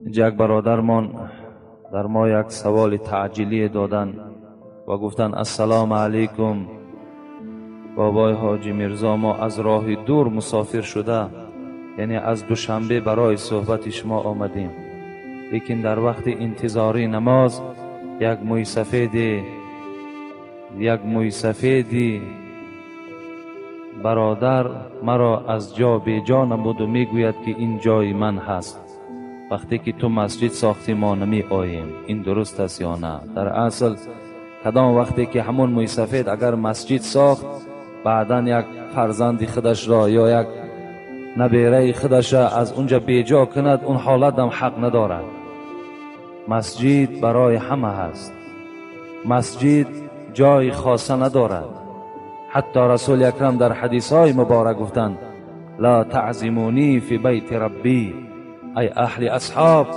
Инҷа як бародармон дар мо як саволи таъҷилие додан ва гуфтанд: ассалому алайкум, бобои ҳоҷи Мирзо, мо аз роҳи дур мусофир шуда, яъне аз Душанбе барои суҳбати шумо омадем, лекин дар вақти интизори намоз як мӯйсафеди бародар маро аз ҷо беҷо намуд ва мегӯяд ки ин ҷои ман ҳаст, вақте ки ту масҷид сохтӣ мо намеоем, ин дуруст аст ё на? Дар асл кадом вақте ки ҳамон мӯйсафед агар масҷид сохт, баъдан як фарзанди худашро ё як набераи худашро аз унҷа беҷо кунад, он ҳолатам ҳақ надорад. Масҷид барои ҳама ҳаст, масҷид ҷои хоса надорад. Ҳатто расули акрам дар ҳадисҳои муборак гуфтанд: ла таъзимунӣ фи байти раббӣ, ай аҳли асҳоб,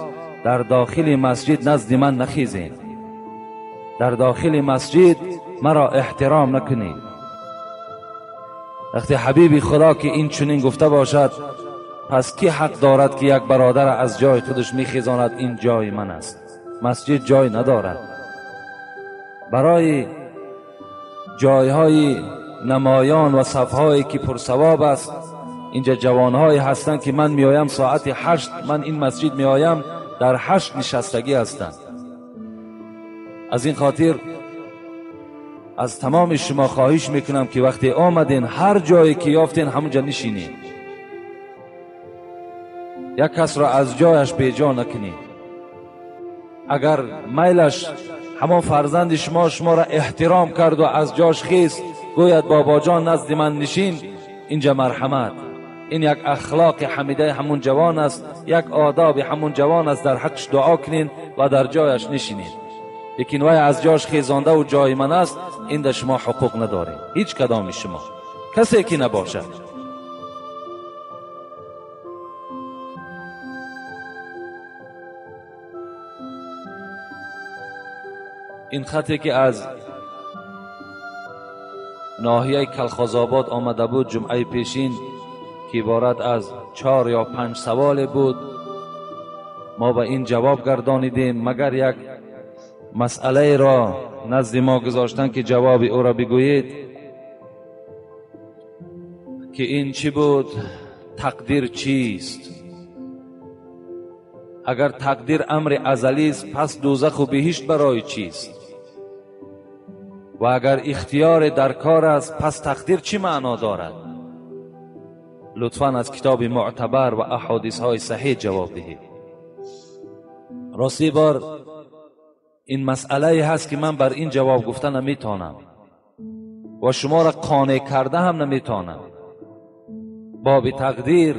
дар дохили масҷид назди ман нахезед, дар дохили масҷид маро эҳтиром накунед. Вақте ҳабиби худо ки ин чунин гуфта бошад, пас ки ҳақ дорад ки як бародар аз ҷои худаш мехезонад? Ин ҷои ман аст. Масҷид ҷой надорад. Барои ҷойҳои намоён ва сафҳое ки пурсавоб аст, инҷа ҷавонҳое ҳастанд ки ман меоям соати 8, ман ин масҷид меоям, дар 8 нишастагӣ ҳастанд. Аз ин хотир аз тамоми шумо хоҳиш мекунам ки вақте омаден, ҳар ҷое ки ёфтен ҳамонҷа нишинед, як касро аз ҷояш беҷо накунед. Агар майлаш ҳамон фарзанди шумо шуморо эҳтиром кард ва аз ҷош хест, гӯяд бобоҷон назди ман нишин, инҷа марҳамат. Ин як ахлоқи ҳамидаи ҳамон ҷавон аст, як одоби ҳамон ҷавон аст. Дар ҳаққаш дуо кунед ва дар ҷояш нишинед. Лекин вай аз ҷош хезондаву ҷои ман аст, ин дар шумо ҳуқуқ надоред, ҳеҷ кадоми шумо, касе ки набошад. Ин хате ки аз ноҳияи Калхозобод омада буд ҷумъаи пешин, ки иборат аз 4 ё 5 саволе буд, мо ба ин ҷавоб гардонидем, магар як масъалаеро назди мо гузоштанд ки ҷавоби ӯро бигӯед, ки ин чӣ буд? Тақдир чист? Агар тақдир амри азалист, пас дӯзаху биҳишт барои чист? Ва агар ихтиёре дар кор аст, пас тақдир чӣ маъно дорад? Лутфан аз китоби муътабар ва аҳодисҳои саҳеҳ ҷавоб диҳед. Рости бор ин масъалае ҳаст ки ман бар ин ҷавоб гуфта наметавонам ва шуморо қонеъ карда ҳам наметавонам. Боби тақдир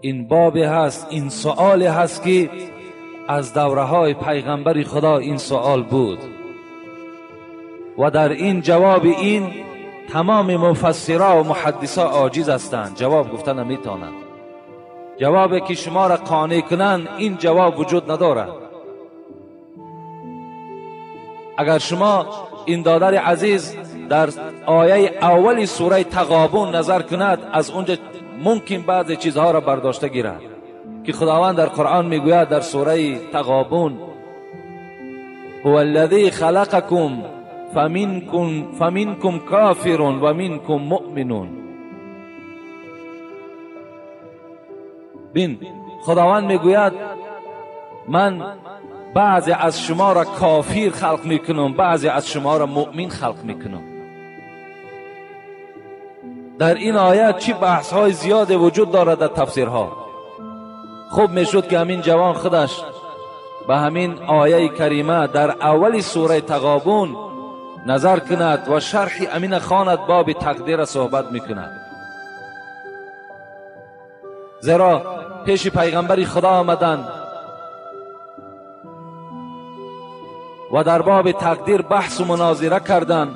ин бобе ҳаст, ин суоле ҳаст ки аз давраҳои пайғамбари худо ин суол буд ва дар ин ҷавоби ин тамоми муфассиро ва муҳаддисо оҷиз ҳастанд, ҷавоб гуфта наметавонанд. Ҷавобе ки шуморо қонеъ кунанд, ин ҷавоб вуҷуд надорад. Агар шумо ин додари азиз дар ояи аввали сураи Тағобун назар кунад, аз унҷа мумкин баъзе чизҳоро бардошта гирад ки худованд дар Қуръон мегӯяд дар сураи Тағобун: ҳува аллазӣ халақакум фаминкум кофирун ва минкум муъминун. Бин, худованд мегӯяд ман баъзе аз шуморо кофир халқ мекунам, баъзе аз шуморо муъмин халқ мекунам. Дар ин оят чӣ баҳсҳои зиёде вуҷуд дорад дар тафсирҳо. Хуб мешуд ки ҳамин ҷавон худаш ба ҳамин ояи карима дар аввали сураи Тағобун назар кунад ва шарҳи амина хонад, боби тақдирро суҳбат мекунад. Зеро пеши пайғамбари худо омаданд ва дар боби тақдир баҳсу мунозира карданд.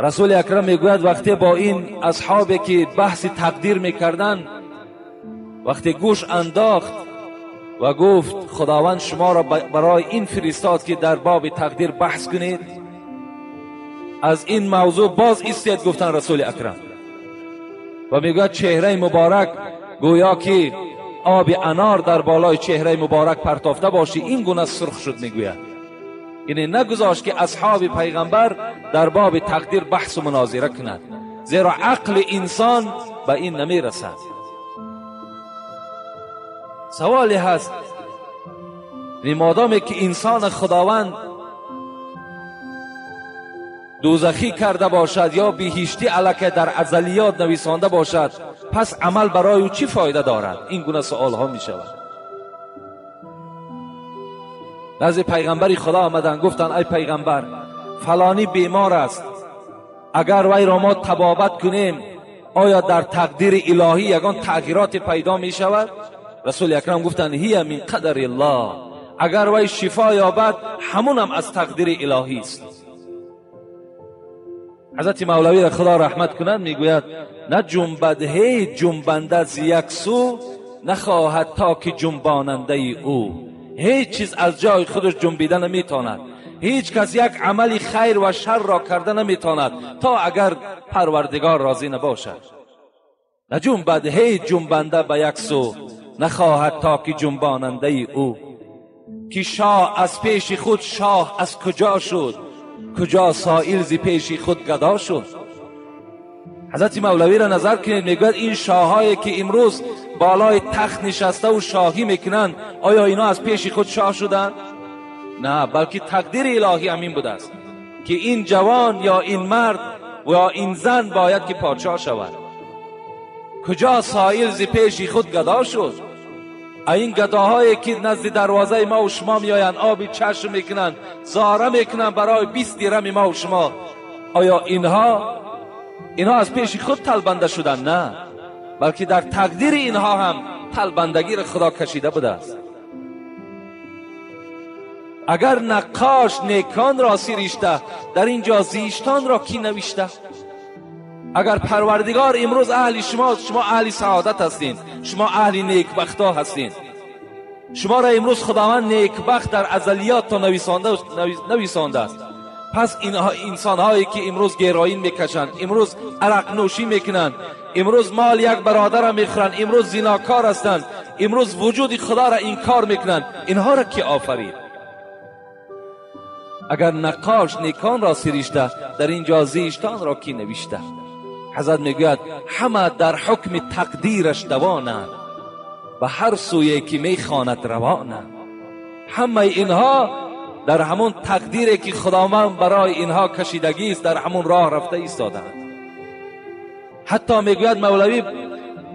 Расули акрам мегӯяд вақте бо ин асҳобе ки баҳси тақдир мекарданд, вақте гӯш андохт ва гуфт худованд шуморо барои ин фиристод ки дар боби тақдир баҳс кунед, аз ин мавзӯъ боз истед, гуфтанд расули акрам. و میگوید چهره مبارک گویا که آب انار در بالای چهره مبارک پرتافته باشی، این گونه سرخ شد. میگوید یعنی نگذاشت که اصحاب پیغمبر در باب تقدیر بحث و مناظره کند، زیرا عقل انسان به این نمیرسد. سوالی هست، مادامی که انسان خداوند دوزخی کرده باشد یا بهشتی الکه در ازلیات نویسانده باشد، پس عمل برای او چی فایده دارد؟ این گونه سوال ها می شود. نزد پیغمبری خدا آمدن، گفتند ای پیغمبر، فلانی بیمار است، اگر وی را ما طبابت کنیم آیا در تقدیر الهی یگان تغییرات پیدا می شود؟ رسول اکرم گفتند هی من قدر الله، اگر وی شفا یابد همون هم از تقدیر الهی است. حضرت مولوی را خدا رحمت کند میگوید نه جنبد هیچ جنبنده از یک سو، نخواهد تا که جنباننده او. هیچ چیز از جای خودش جنبیده نمیتواند، هیچ کس یک عمل خیر و شر را کرده نمیتواند تا اگر پروردگار راضی نباشد. نه جنبد هیچ جنبنده به یک سو، نخواهد تا که جنباننده او. که شاه از پیش خود شاه از کجا شد، کجا سائل زی پیش خود گدا شد. حضرت مولوی را نظر کنید، میگوید این شاهایی که امروز بالای تخت نشسته و شاهی میکنند، آیا اینا از پیش خود شاه شدند؟ نه، بلکه تقدیر الهی همین بوده است که این جوان یا این مرد و یا این زن باید که پادشاه شود. کجا سائل زی پیش خود گدا شد. این گداهایی که نزد دروازه ما و شما میآیند، آبی چشم میکنند، زاره میکنند برای 20 درم ما و شما، آیا اینها از پیش خود تلبنده شدند؟ نه، بلکه در تقدیر اینها هم تلبندگی را خدا کشیده بوده است. اگر نقاش نیکان را سرشته، در اینجا زیشتان را کی نوشته؟ اگر پروردگار امروز اهل شما، شما اهل سعادت هستین، شما اهل نیکبختا هستین، شما را امروز خداوند نیکبخت در ازلیات تا نویسانده است. پس اینها انسانهایی که امروز گرائین میکشند، امروز عرق نوشی میکنند، امروز مال یک برادر را میخورند، امروز زیناکار هستند، امروز وجود خدا را انکار میکنند، اینها را کی آفرید؟ اگر نقاش نیکان را سرشته، در اینجا زیشتان را کی نوشته؟ حضرت میگوید همه در حکم تقدیرش دوانند، به هر سویی که میخواند روانند. همه اینها در همون تقدیری که خداوند برای اینها کشیدگی است، در همون راه رفته ایستادند. حتی میگوید مولوی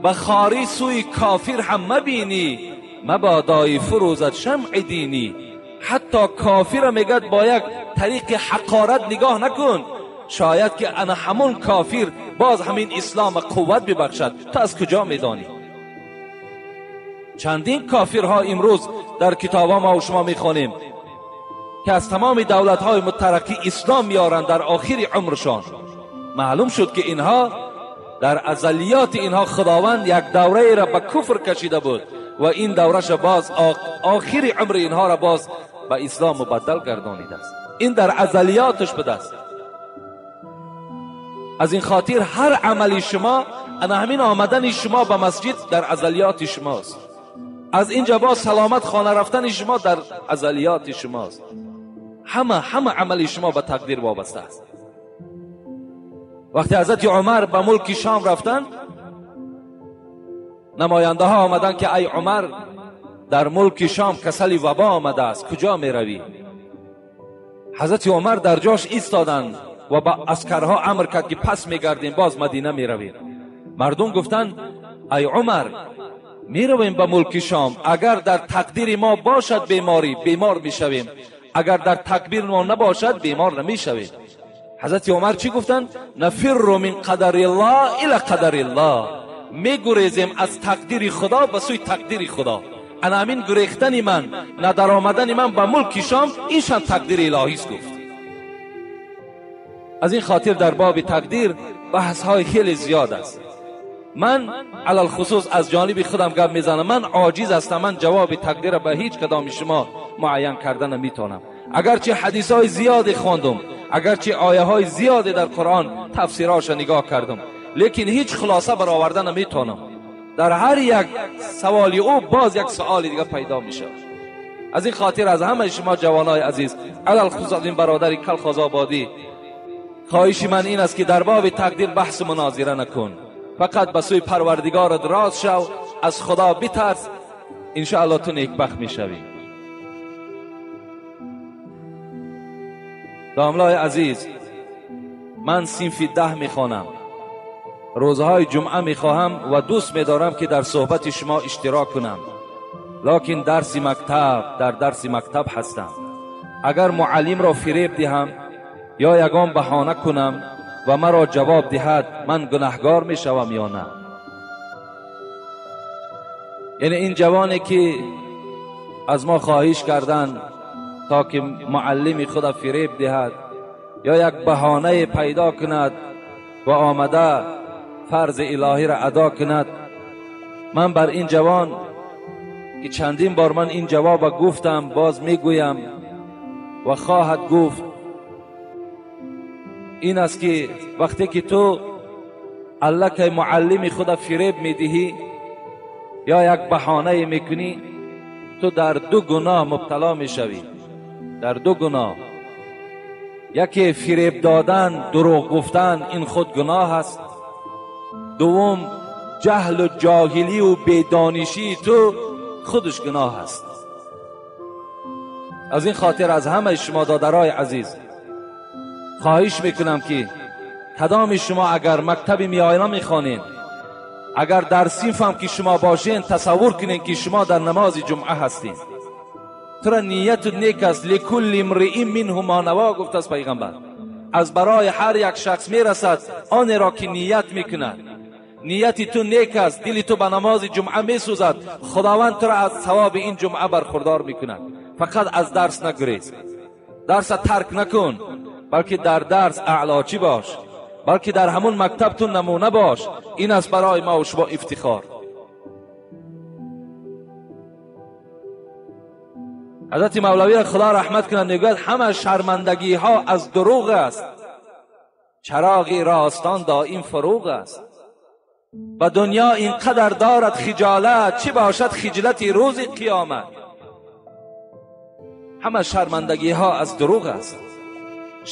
به خاری سوی کافر هم مبینی، مبادای فروزد شمع دینی. حتی کافر میگوید با یک طریق حقارت نگاه نکن، شاید که انا همون کافر باز همین اسلام قوت ببخشد. تو از کجا میدانی؟ چندین کافرها امروز در کتاب ما و شما میخوانیم که از تمام دولت‌های مترقی اسلام میارند در آخر عمرشان. معلوم شد که اینها در ازلیات اینها خداوند یک دوره را به کفر کشیده بود و این دورش باز آخر عمر اینها را باز به اسلام مبدل گردانیده است. این در ازلیاتش بوده است. از این خاطر هر عملی شما، انا همین آمدن شما به مسجد در ازلیات شماست، از اینجا با سلامت خانه رفتن شما در ازلیات شماست. همه عمل شما به تقدیر وابسته است. وقتی حضرت عمر به ملک شام رفتن، نماینده ها آمدن که ای عمر، در ملک شام کسل وبا آمده است، کجا می روی؟ حضرت عمر در جاش ایستادند و با عسکرها امر کرد که پس میگردیم، باز مدینه می رویم. مردم گفتند ای عمر، می رویم به ملک شام، اگر در تقدیر ما باشد بیماری، بیمار می شویم، اگر در تقدیر ما نباشد بیمار نمی شویم. حضرت عمر چی گفتند؟ نفر من قدر الله الی قدر الله، می گریزیم از تقدیر خدا به سوی تقدیر خدا. انا همین گریختن من، نه در آمدن من به ملک شام، اینشان تقدیر الهی است گفت. از این خاطر در باب تقدیر بحث های خیلی زیاد است. من علل خصوص از جانب خودم گپ میزنم، من عاجز هستم، من جواب تقدیر به هیچ کدام شما معین کردن نمیتونم. اگرچه حدیث های زیادی خواندم، اگرچه آیه های زیادی در قرآن تفسیرهاش نگاه کردم، лекин ҳеҷ хулоса бароварда наметавонам. Дар ҳар як саволи ӯ боз як суоли дига пайдо мешавад. Аз ин хотир аз ҳамаи шумо ҷавонои азиз, алалхусус аз ин бародари Калхозободӣ, хоҳиши ман ин аст ки дар боби тақдир баҳсу мунозира накун. Фақат ба сӯи Парвардигорат рост шав, аз Худо битарс, иншоаллоҳ ту некбахт мешавӣ. Домлаи азиз, ман синфи 10 мехонам. Рӯзҳои ҷумъа мехоҳам ва дӯст медорам ки дар суҳбати шумо иштирок кунам, лекин дарси мактаб, дар дарси мактаб ҳастам. Агар муаллимро фиреб диҳам ё ягон баҳона кунам ва маро ҷавоб диҳад, ман гунаҳгор мешавам ё на? Яъне ин ҷавоне ки аз мо хоҳиш карданд то ки муаллими худа фиреб диҳад ё як баҳонае пайдо кунад ва омада фарзи илоҳиро адо кунад, ман бар ин ҷавон ки чандин бор ман ин ҷавоба гуфтам, боз мегӯям ва хоҳад гуфт, ин аст ки вақте ки ту аллакай муаллими худа фиреб медиҳӣ ё як баҳонае мекунӣ, ту дар ду гуноҳ мубтало мешавӣ. Дар ду гуноҳ. Яке фиреб додан, дурӯғ гуфтан, ин худ гуноҳ аст. Дуввум, ҷаҳлу ҷоҳилию бедонишии ту худаш гуноҳ аст. Аз ин хотир аз ҳамаи шумо додарои азиз хоҳиш мекунам ки кадоми шумо агар мактаби миёна мехонед, агар дар синфам ки шумо бошед, тасаввур кунед ки шумо дар намози ҷумъа ҳастед. Тура нияту нек аст. Ликулли имриин минҳу ма наво, гуфтааст пайғамбар. Аз барои ҳар як шахс мерасад онеро ки ният мекунад. Нияти ту нек аст, дили ту ба намози ҷумъа месӯзад, Худованд тура аз савоби ин ҷумъа бархурдор мекунад. Фақат аз дарс нагурез, дарса тарк накун, балки дар дарс аълочӣ бош, балки дар ҳамун мактаб ту намуна бош. Ин аст барои ма ва шумо ифтихор. ҳазрати Мавлавиро Худо раҳмат кунад, мегӯяд ҳама шармандагиҳо аз дурӯғ аст, чароғи ростон доим фурӯғ аст. Ба дунё ин қадар дорад хиҷолат, чӣ бошад хиҷлати рӯзи қиёмат. Ҳама шармандагиҳо аз дурӯғ аст.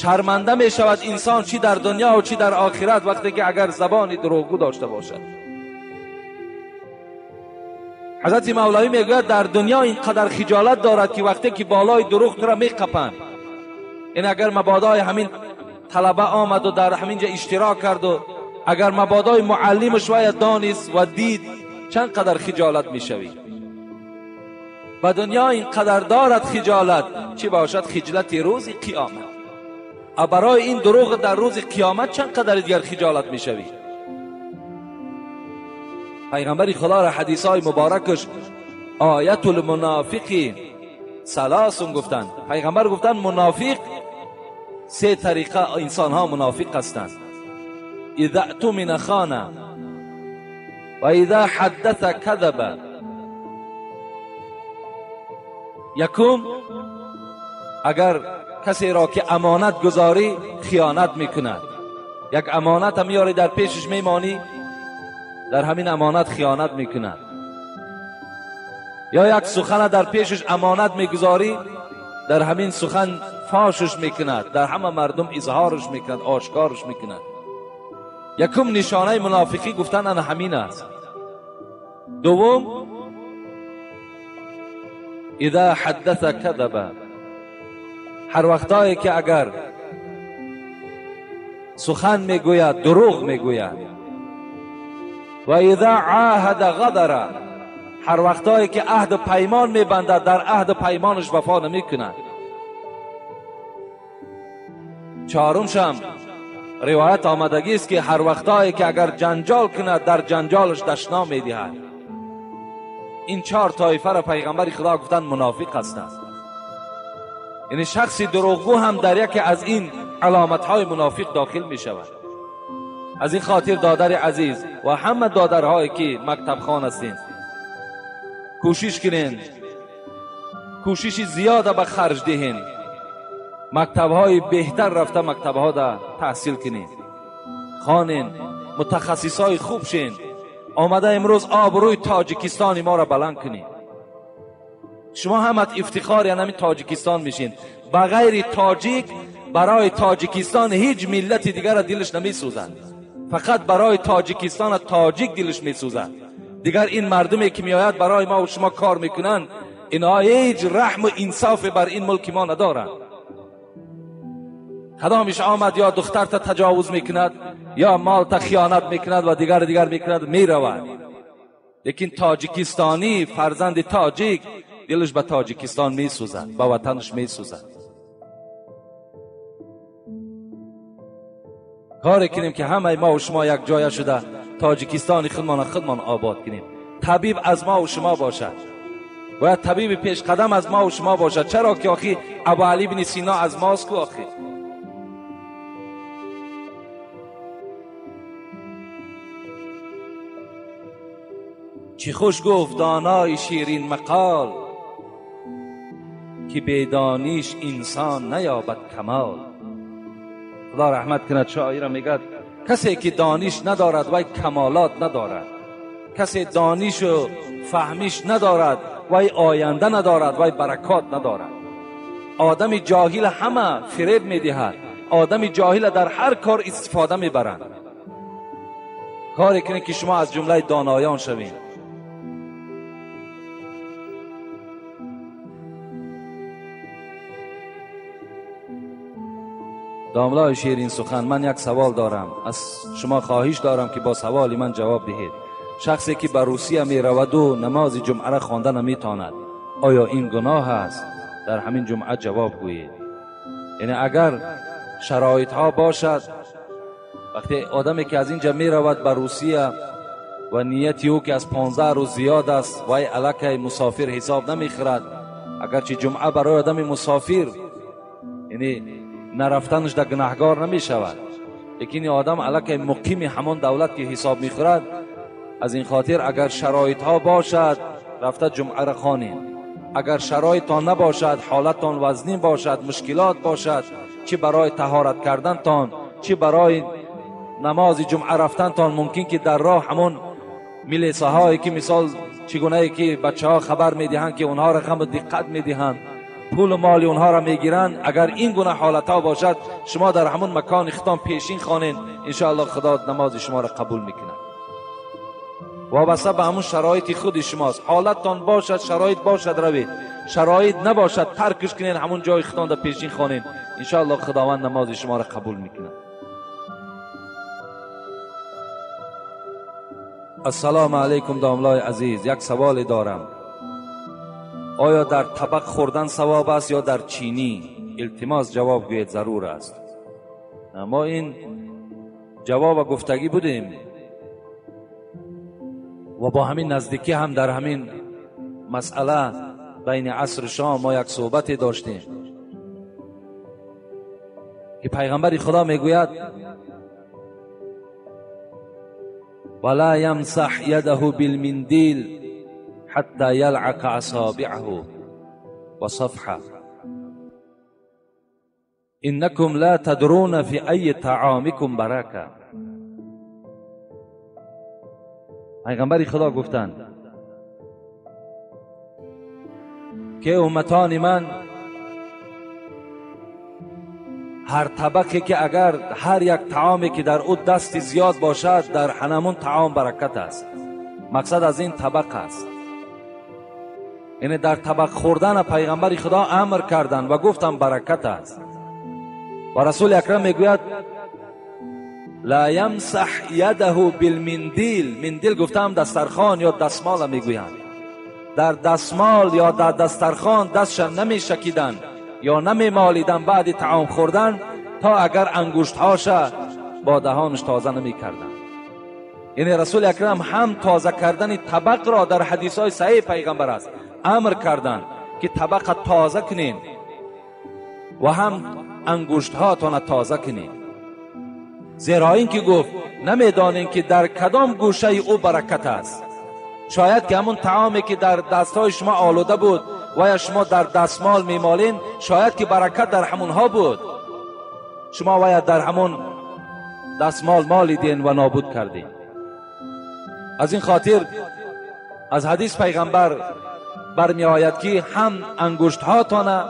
Шарманда мешавад инсон чӣ дар дунё ва чӣ дар охират вақте ки агар забони дурӯғгӯ дошта бошад. ҳазрати Мавлавӣ мегӯяд дар дунё ин қадар хиҷолат дорад ки вақте ки болои дурӯғ тура меқапанд. Ин агар мабодои ҳамин талаба омаду дар ҳамин ҷа иштирок карду агар мабодои муаллимаш вая донист ва дид, чанд қадар хиҷолат мешавӣ. Ба дунё ин қадар дорад хиҷолат, чӣ бошад хиҷлати рӯзи қиёмат. А барои ин дурӯғ дар рӯзи қиёмат чанд қадар дигар хиҷолат мешавӣ. Пайғамбари Худоро ҳадисҳои муборакаш оятулмунофиқи саласун гуфтанд. Пайғамбар гуфтанд мунофиқ се тариқа инсонҳо мунофиқ ҳастанд. Иза ътумина хона ва иза ҳаддаса казаба. Якум, агар касеро ки амонат гузорӣ хиёнат мекунад. Як амонатам меёрӣ дар пешаш мемонӣ, дар ҳамин амонат хиёнат мекунад. Ё як сухана дар пешаш амонат мегузорӣ, дар ҳамин сухан фошаш мекунад, дар ҳама мардум изҳораш мекунад, ошкораш мекунад. Якум нишонаи мунофиқӣ гуфтан ана ҳамин аст. Дуввум, иза ҳаддаса казаба. Ҳар вақтое ки агар сухан мегӯяд, дурӯғ мегӯяд. Ва иза оҳада ғадара. Ҳар вақтое ки аҳду паймон мебандад, дар аҳду паймонаш вафо намекунад. Чаҳорумшам ривоят омадагист ки ҳар вақтое ки агар ҷанҷол кунад, дар ҷанҷолаш дашном медиҳад. Ин чор тоифаро пайғамбари Худо гуфтанд мунофиқ ҳастанд. Яъне шахси дурӯғгӯ ҳам дар яке аз ин аломатҳои мунофиқ дохил мешавад. Аз ин хотир додари азиз ва ҳама додарҳое ки мактабхон ҳастед, кӯшиш кунед, кӯшиши зиёда ба харҷ диҳед, мактабҳои беҳтар рафта мактабҳо да таҳсил кунед, хонед. мутахассисои хуб шен, омада имрӯз обрӯи тоҷикистони моро баланд кунед. Шумо ҳамат ифтихори ҳамин тоҷикистон мешин. Ба ғайри тоҷик барои тоҷикистон ҳеҷ миллати дигарро дилаш намесӯзад. Фақат барои тоҷикистон тоҷик дилаш месӯзад. Дигар ин мардуме ки меояд барои мо ва шумо кор мекунанд, инҳо ҳеҷ раҳму инсофе бар ин мулки мо надоранд. Кадомиш омад ё духтарта таҷовуз мекунад, ё молта хиёнат мекунад ва дигар дигар мекунад, меравад. Лекин тоҷикистонӣ, фарзанди тоҷик, дилаш ба тоҷикистон месӯзад, ба ватанаш месӯзад. Коре кунем ки ҳамаи мо ва шумо як ҷоя шуда тоҷикистони худмона худмон обод кунем. Табиб аз мо ва шумо бошад. Бояд табиби пешқадам аз мо ва шумо бошад. Чаро ки охи Абу Али ибни Сино аз мост ку охи. Чӣ хуш гуфт донои ширин мақол, ки бедониш инсон наёбад камол. Худо раҳмат кунад шоира мегӯяд касе ки дониш надорад вай камолот надорад, касе донишу фаҳмиш надорад вай оянда надорад, вай баракот надорад. Одами ҷоҳил ҳама фиреб медиҳад, одами ҷоҳила дар ҳар кор истифода мебаранд. Коре кунед ки шумо аз ҷумлаи доноён шавед. Домлаи ширин сухан, ман як савол дорам, аз шумо хоҳиш дорам ки бо саволи ман ҷавоб диҳед. Шахсе ки ба Русия мераваду намози ҷумъаро хонда наметавонад, оё ин гуноҳ аст? Дар ҳамин ҷумъа ҷавоб гӯед. Яъне агар шароитҳо бошад, вақте одаме ки аз инҷа меравад ба Русия ва нияти ӯ ки аз 15 рӯз зиёд аст, вай аллакай мусофир ҳисоб намехӯрад. Агарчи ҷумъа барои одами мусофир яъне нарафтанаш дар гунаҳгор намешавад, лекин ин одам аллакай муқими ҳамон давлат ки ҳисоб мехӯрад. Аз ин хотир агар шароитҳо бошад, рафта ҷумъаро хонед. Агар шароиттон набошад, ҳолаттон вазнин бошад, мушкилот бошад, чӣ барои таҳорат кардантон, чӣ барои намози ҷумъа рафтантон, мумкин ки дар роҳ ҳамон милисаҳое ки мисол чӣ гунае ки бачаҳо хабар медиҳанд ки онҳоро ғаму диққат медиҳанд, пулу моли онҳоро мегиранд. Агар ин гуна ҳолатҳо бошад, шумо дар ҳамон макони худтон пешин хонед, иншоаллоҳ худо намози шуморо қабул мекунад. Вобаста ба ҳамон шароити худи шумост. Ҳолаттон бошад, шароит бошад, равед. Шароит набошад, таркш кунед, ҳамон ҷои худтон дар пешин хонед, иншоаллоҳ худованд намози шуморо қабул мекунад. Ассалому алайкум домлаи азиз, як саволе дорам. Оё дар табақ хӯрдан савоб аст ё дар чинӣ? Илтимос ҷавоб гӯед, зарур аст. Мо ин ҷавоба гуфтагӣ будем ва бо ҳамин наздикӣ ҳам дар ҳамин масъала байни асру шом мо як суҳбате доштем ки пайғамбари худо мегӯяд: вала ямсаҳ ядаҳу билминдил ҳатта ялъақа асобиъаҳу ва сафҳа иннакум ла тадруна фи айи таъомикум барака. Пайғамбари худо гуфтанд ки умматони ман, ҳар табақе ки агар ҳар як таоме ки дар ӯ дасти зиёд бошад, дар ҳанамун таом баракат аст. Мақсад аз ин табақ аст. Яъне дар табақ хӯрдана пайғамбари худо амр карданд ва гуфтанд баракат аст. Ва расули акрам мегӯяд: ла ямсаҳ ядаҳу билминдил. Миндил гуфтаам дастархон ё дастмола мегӯянд. Дар дастмол ё дар дастархон дастша намешакиданд ё намемолиданд баъди таом хӯрдан, то агар ангуштҳоша бо даҳонаш тоза намекарданд. Яъне расули акрам ҳам тоза кардани табақро дар ҳадисҳои саҳеҳи пайғамбар аст амр карданд ки табақа тоза кунед ва ҳам ангуштҳоятонро тоза кунед. Зеро ин ки гуфт намедонем ки дар кадом гӯшаи ӯ баракат аст. Шояд ки ҳамон таоме ки дар дастҳои шумо олуда буд ва ё шумо дар дастмол мемолед, шояд ки баракат дар ҳамонҳо буд. Шумо вая дар ҳамон دستمال مالیدین و نابود کردین. از این خاطر از حدیث پیغمبر برمی آید که هم انگشت هاتان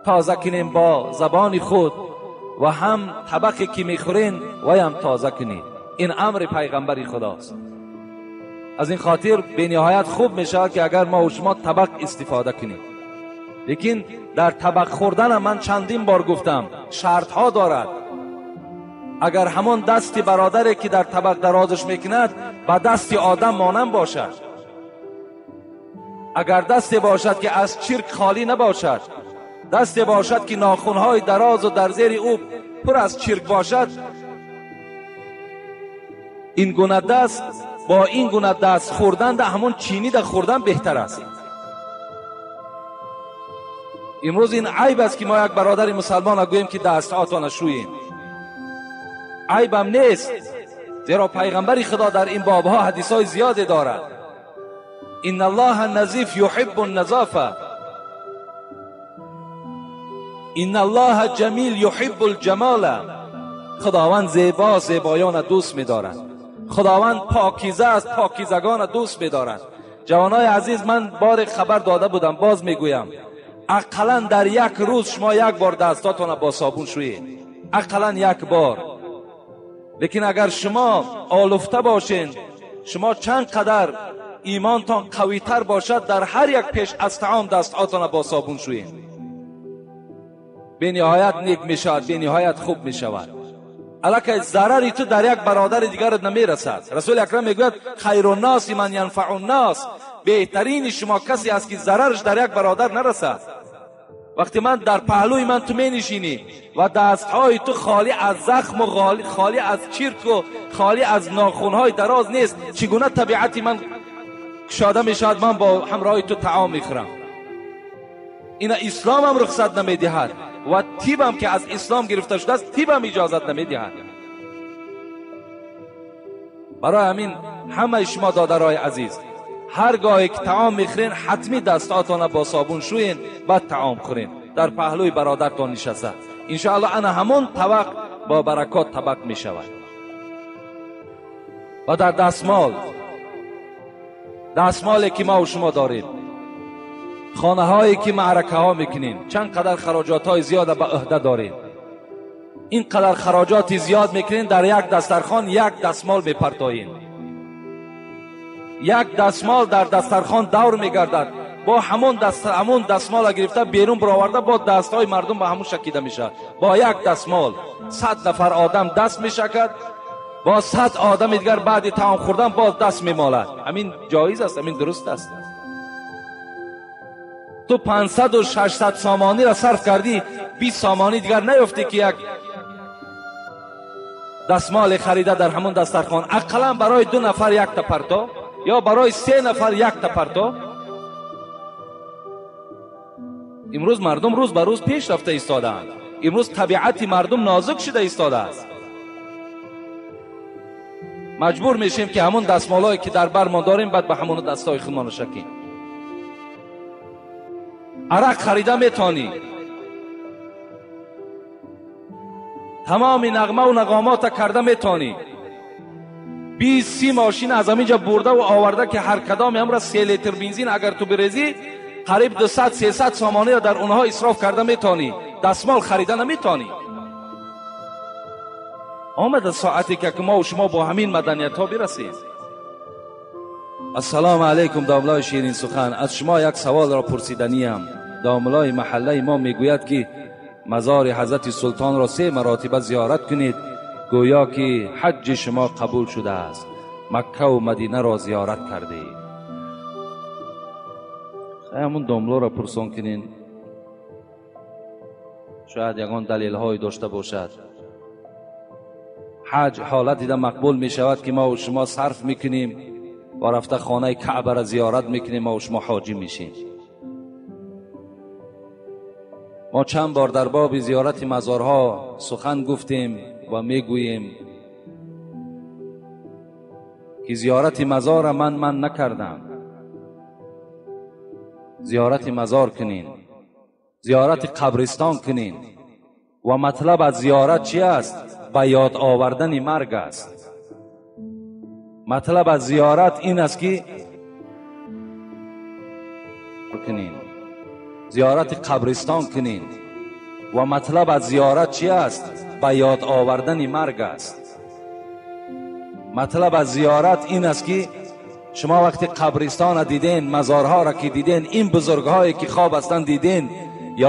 تازه کنیم با زبان خود و هم طبقی که میخورین و هم تازه کنید. این امر پیغمبر خداست. از این خاطر به نهایت خوب میشود که اگر ما و شما طبق استفاده کنیم. لیکن در طبق خوردن من چندین بار گفتم شرط ها دارد. اگر همان دستی برادری که در طبق درازش میکند با دست آدم مانند باشد، اگر دستی باشد که از چرک خالی نباشد، دستی باشد که ناخنهای دراز و در زیر او پر از چرک باشد، این گونه دست با این گونه دست خوردن در همون چینی در خوردن بهتر است. امروز این عیب است که ما یک برادر مسلمان گوییم که دستهاتان شوییم. عیبم نیست، زیرا پیغمبر خدا در این بابها حدیث های زیادی دارد. ان الله نظیف یحب النظافه، ان الله جمیل یحب الجمال. خداوند زیبا زیبایان دوست می‌دارد. خداوند پاکیزه است، پاکیزگان دوست می‌دارد. جوانای عزیز، من بار خبر داده بودم، باز میگویم، اقلا در یک روز شما یک بار دستاتون با صابون شویید، اقلا یک بار. لیکن اگر شما آلفته باشین، شما چند قدر ایمانتان قوی تر باشد، در هر یک پیش از طعام دستاتون با صابون شویید، به نهایت نیک میشود، به نهایت خوب میشود. الکه ضرری تو در یک برادر دیگر نمیرسد. رسول اکرم میگوید خیر الناس من ینفع الناس، بهترین شما کسی است که ضررش در یک برادر نرسد. وقتی من در پهلوی من تو می نشینی و دستهای تو خالی از زخم و خالی از چرک و خالی از ناخنهای دراز نیست، چگونه طبیعتی من کشاده می شود من با همراه تو طعام میخورم؟ این اسلام هم رخصت نمیدهد و تیبم که از اسلام گرفته شده است تیبم اجازت نمیدهد. برای همین همه شما دادرای عزیز، هرگاهی که طعام میخورین حتمی دستاتان با صابون شوین، بعد طعام خورین. در پهلوی برادرتان نشسته، انشاءالله انا همون طبق با برکات طبق میشود. و در دستمال، دستمالی که ما و شما داریم، خانه هایی که معرکه ها میکنیم، چند قدر خراجات های زیاد به عهده داریم، این قدر خراجات زیاد میکنین، در یک دسترخوان یک دستمال میپرتایین، یک دستمال در دسترخوان دور میگردد، با همون همون دستمال گرفته بیرون برآورده، با دستهای مردم به همون شکیده میشه. با یک دستمال 100 نفر آدم دست میشکد، با 100 آدم دیگر بعد طعام خوردن باز دست میمالد. همین جایز است، همین درست است. تو 500 و 600 سامانی را صرف کردی، 20 سامانی دیگر نیفتی که یک دستمال خریده در همون دسترخوان، اقلا برای 2 نفر یک تا پرتو یا برای 3 نفر یک تا پرتو. امروز مردم روز به روز پیش رفته ایستاده‌اند. امروز طبیعت مردم نازک شده ایستاده است. مجبور میشیم که همون دستمالایی که در برمان داریم بعد به همون دستای خودمان شکیم. عرق خریده میتونی، تمام نغمه و نغامات کرده میتونی، 20-30 ماشین از همینجا برده و آورده که هر کدام هم را 3 لیتر بنزین اگر تو بریزی قریب 200-300 سامانی را در اونها اسراف کرده میتونی، دستمال خریده نمیتونی. آمد ساعتی که ما و شما با همین مدنیت ها برسیم. السلام علیکم داملای شیرین سخن، از شما یک سوال را پرسیدنیم. داملای محله ما میگوید که مزار حضرت سلطان را 3 مراتبه زیارت کنید، گویا که حج شما قبول شده است، مکه و مدینه را زیارت کرده. همون داملا را پرسان کنین، شاید یگان دلیل های داشته باشد. حج حالت دیده مقبول می شود که ما و شما صرف میکنیم و رفته خانه کعبه را زیارت میکنیم، ما و شما حاجی میشیم. ما چند بار در باب زیارت مزارها سخن گفتیم و میگوییم که زیارت مزار من نکردم. زیارت مزار کنین، زیارت قبرستان کنین. و مطلب از زیارت چی است؟ Ба ёд овардани марг аст. Матлаб аз зиёрат ин аст ки кунин, зиёрати қабристон кунин. Ва матлаб аз зиёрат чи аст? Ба ёд овардани марг аст. Матлаб аз зиёрат ин аст ки шумо вақти қабристонро диден, мазорҳоро ки диден, ин бузургҳое ки хоб ҳастанд диден,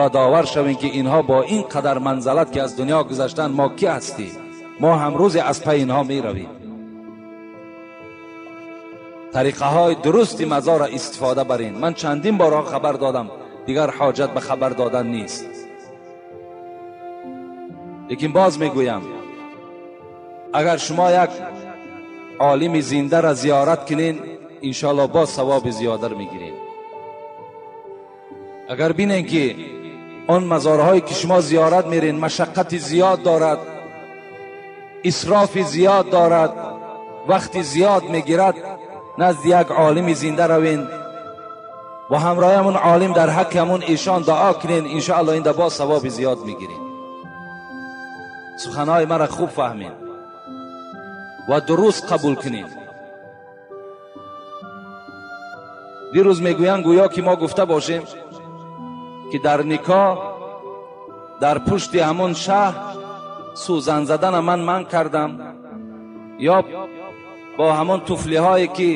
ёдовар шавем ки инҳо бо ин қадар манзалат ки аз дунё гузаштанд, мо ки ҳастем? Мо ҳамрӯзе аз пай инҳо меравем. Тариқаҳои дурусти мазорро истифода барин. Ман чандин борҳо хабар додам, дигар ҳоҷат ба хабар додан нест. Лекин боз мегӯям, агар шумо як олими зиндаро зиёрат кунен, иншоалло боз савоби зиёдар мегиред. Агар бинен ки он мазорҳое ки шумо зиёрат мерен машаққати зиёд дорад, исрофи зиёд дорад, вақти зиёд мегирад, назди як олими зинда равен ва ҳамроҳи ҳамон олим дар ҳаққи ҳамон эшон дуо кунен, иншоалло инда боз савоби зиёд мегиред. Суханҳои маро хуб фаҳмед ва дуруст қабул кунед. Дирӯз мегӯянд гӯё ки мо гуфта бошем ки дар никоҳ дар пушти ҳамон шаҳр сӯзан задана ман манъ кардам, ё бо ҳамон туфлиҳое ки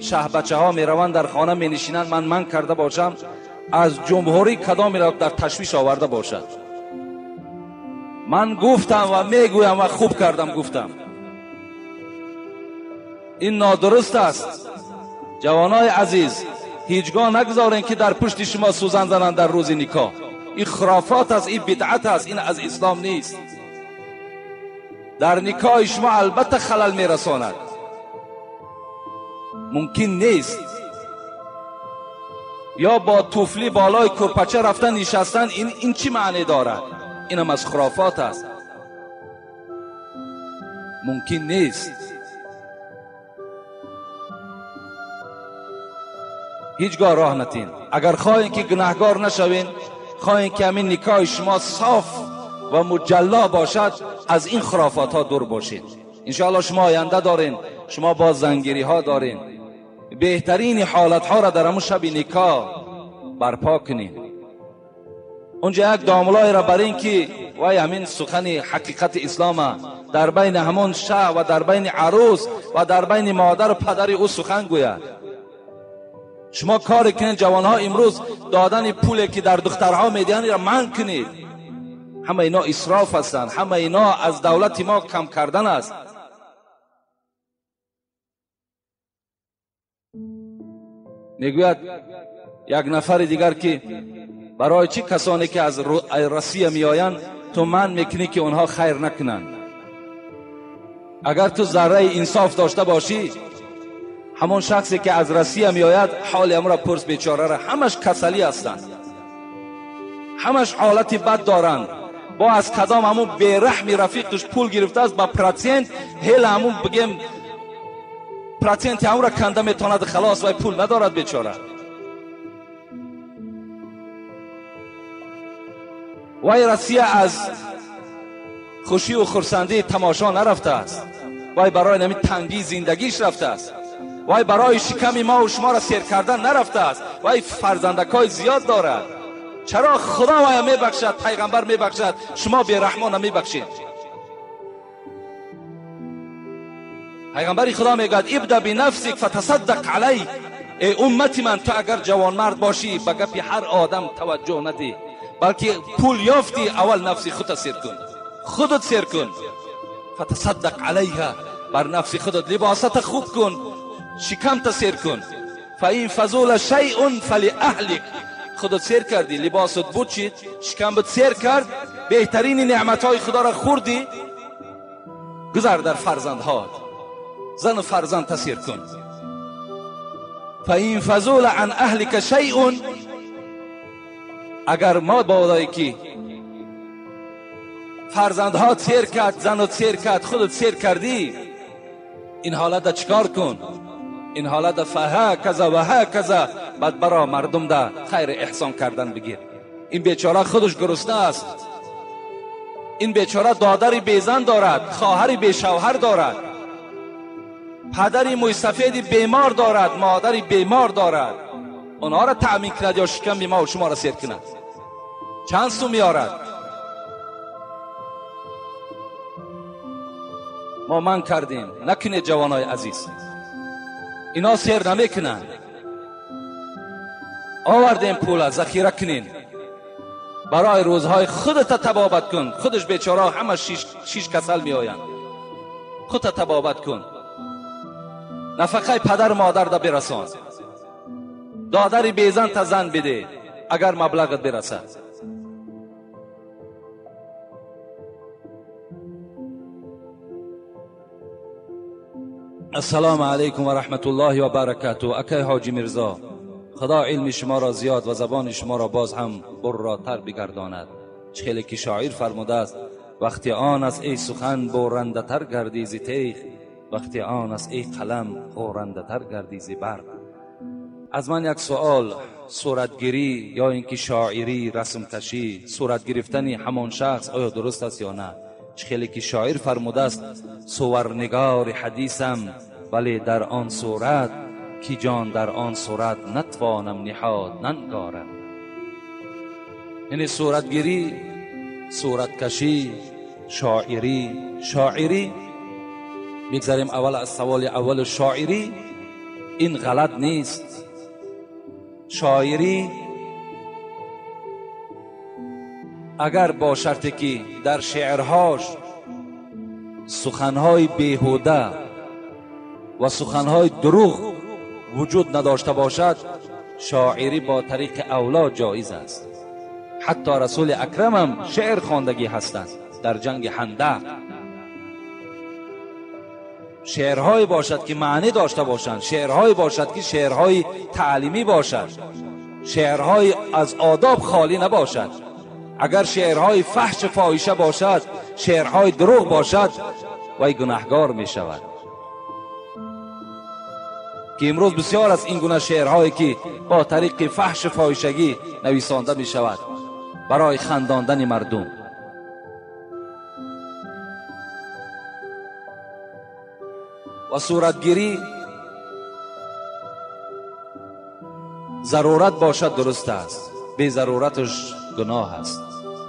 шаҳбачаҳо мераванд дар хона менишинанд ман манъ карда бошам, аз ҷумҳурӣ кадомеро дар ташвиш оварда бошад. Ман гуфтам ва мегӯям ва хуб кардам гуфтам. Ин нодуруст аст. Ҷавонои азиз, ҳеҷ гоҳ нагузорем ки дар пушти шумо сӯзан зананд дар рӯзи никоҳ. Ин хурофот аст, ин бидъат аст, ин аз ислом нест. Дар никоҳи шумо албатта халал мерасонад, мумкин нест. Ё бо туфли болои курпача рафтан нишастан, ин чӣ маъне дорад? Инам аз хурофот аст, мумкин нест. Ҳеҷ гоҳ роҳ натин. Агар хоҳем ки гунаҳгор нашавем, хоҳем ки ҳамин никоҳи шумо соф ва муҷалло бошад, аз ин хурофотҳо дур бошед. Иншоалло шумо оянда дорен, шумо боз зангириҳо дорен. Беҳтарини ҳолатҳоро дар ҳамон шаби никоҳ барпо кунед. Унҷа як домлоеро бар ин ки вай ҳамин сухани ҳақиқати ислома дар байни ҳамон шаҳ ва дар байни арӯс ва дар байни модару падари ӯ сухан гӯяд. Шумо коре кунед ҷавонҳо имрӯз додани пуле ки дар духтарҳо медиҳанд ро манъ кунед. Ҳама ино исроф ҳастанд, ҳама ино аз давлати мо кам кардан аст. Мегӯяд як нафари дигар ки барои чӣ касоне ки аз Россия меоянд ту манъ мекунӣ ки онҳо хайр накунанд? Агар ту зарраи инсоф дошта бошӣ, ҳамон шахсе ки аз Россия меояд ҳоли ҳамонро пурс, бечораро, ҳамаш касалӣ ҳастанд, ҳамаш ҳолати бад доранд. Бо аз кадом ҳамон бераҳми рафиқаш пул гирифтааст ба процент, ҳела ҳамон бигем проценти ҳамонро канда метавонад, халос, вай пул надорад бечора. Вай Россия аз хушию хурсандии тамошо нарафтааст, вай барои нами тангии зиндагиш рафтааст, вай барои шиками мо ва шуморо сер кардан нарафтааст, вай фарзандакҳои зиёд дорад. Чаро Худо вая мебахшад, пайғамбар мебахшад, шумо бераҳмона мебахшед? Пайғамбари Худо мегӯяд: ибда бинафсик фатасаддақ алайк. Эй уммати ман, ту агар ҷавонмард бошӣ ба гапи ҳар одам таваҷҷӯҳ надиҳ, балки пул ёфтӣ аввал нафси худта сер кун, худат сер кун. Фатасаддақ алайҳа, бар нафси худат либосата хуб кун, шикамта сер кун. Фаин фазула шайъун фалиаҳлик. Худат сер кардӣ, либосат бучид, шикамбат сер кард, беҳтарини неъматҳои Худоро хӯрдӣ, гузар дар фарзандҳоят, зану фарзандта сер кун. Фаин фазула ан аҳлика шайъун. Агар мо бодое ки фарзандҳо сер кард, занат сер кард, худат сер кардӣ, ин ҳолата чикор кун? Ин ҳолата фаҳаказа ва ҳаказа, баъд баро мардум да хайри эҳсон кардан бигир. Ин бечора худаш гурусна аст. Ин бечора додари безан дорад, хоҳари бешавҳар дорад, падари мӯйсафеди бемор дорад, модари бемор дорад. Онҳоро таъмин кунад ё шиками ма шуморо сер кунад? Чанд сум меорад? Мо ман кардем. Накунед ҷавонои азиз, ино сер намекунанд. Овардем пула, захира кунен барои рӯзҳои худата табобат кун. Худаш бечора ҳама шиш касал меоянд. Худта табобат кун, нафақаи падар модарда бирасон, додари безанта зан биде агар маблағат бирасад. Ассалому алайкум ва раҳматуллоҳи ва баракатуҳ. Акай ҳоҷи Мирзо, Худо илми шуморо зиёд ва забони шуморо боз ҳам бурротар бигардонад. Чӣ хеле ки шоир фармудааст: вақти он аст эй сухан бурандатар гардӣ зи теғ, вақти он аст эй қалам ғӯрандатар гардӣ зи барқ. Аз ман як суол: суратгирӣ ё ин ки шоирӣ, расмкашӣ, сурат гирифтани ҳамон шахс оё дуруст аст ё на? Чӣ хеле ки шоир фармудааст: суварнигори ҳадисам, вале дар он сурат ки ҷон дар он сурат натвонам ниҳод нангорам. Яъне суратгирӣ, сураткашӣ, шоирӣ. Шоирӣ мегзарем аввал аз саволи аввал. Шоирӣ ин ғалат нест. Шоирӣ агар бо шарте ки дар шеърҳош суханҳои беҳуда ва суханҳои дурӯғ вуҷуд надошта бошад, шоирӣ бо тариқи авло ҷоиз аст. Ҳатто расули акрамам шеър хондагӣ ҳастанд дар ҷанги Ҳандақ. Шеърҳое бошад ки маънӣ дошта бошанд, шеърҳое бошад ки шеърҳои таълимӣ бошад, шеърҳои аз одоб холӣ набошад. Агар шеърҳои фаҳш фоҳиша бошад, шеърҳои дурӯғ бошад, вай гунаҳгор мешавад. Ки имрӯз бисёр аст ин гуна шеърҳое ки бо тариқи фаҳш фоҳишагӣ нависонда мешавад барои хандондани мардум. Ва суратгирӣ зарурат бошад дуруст аст, безарураташ гуноҳ аст.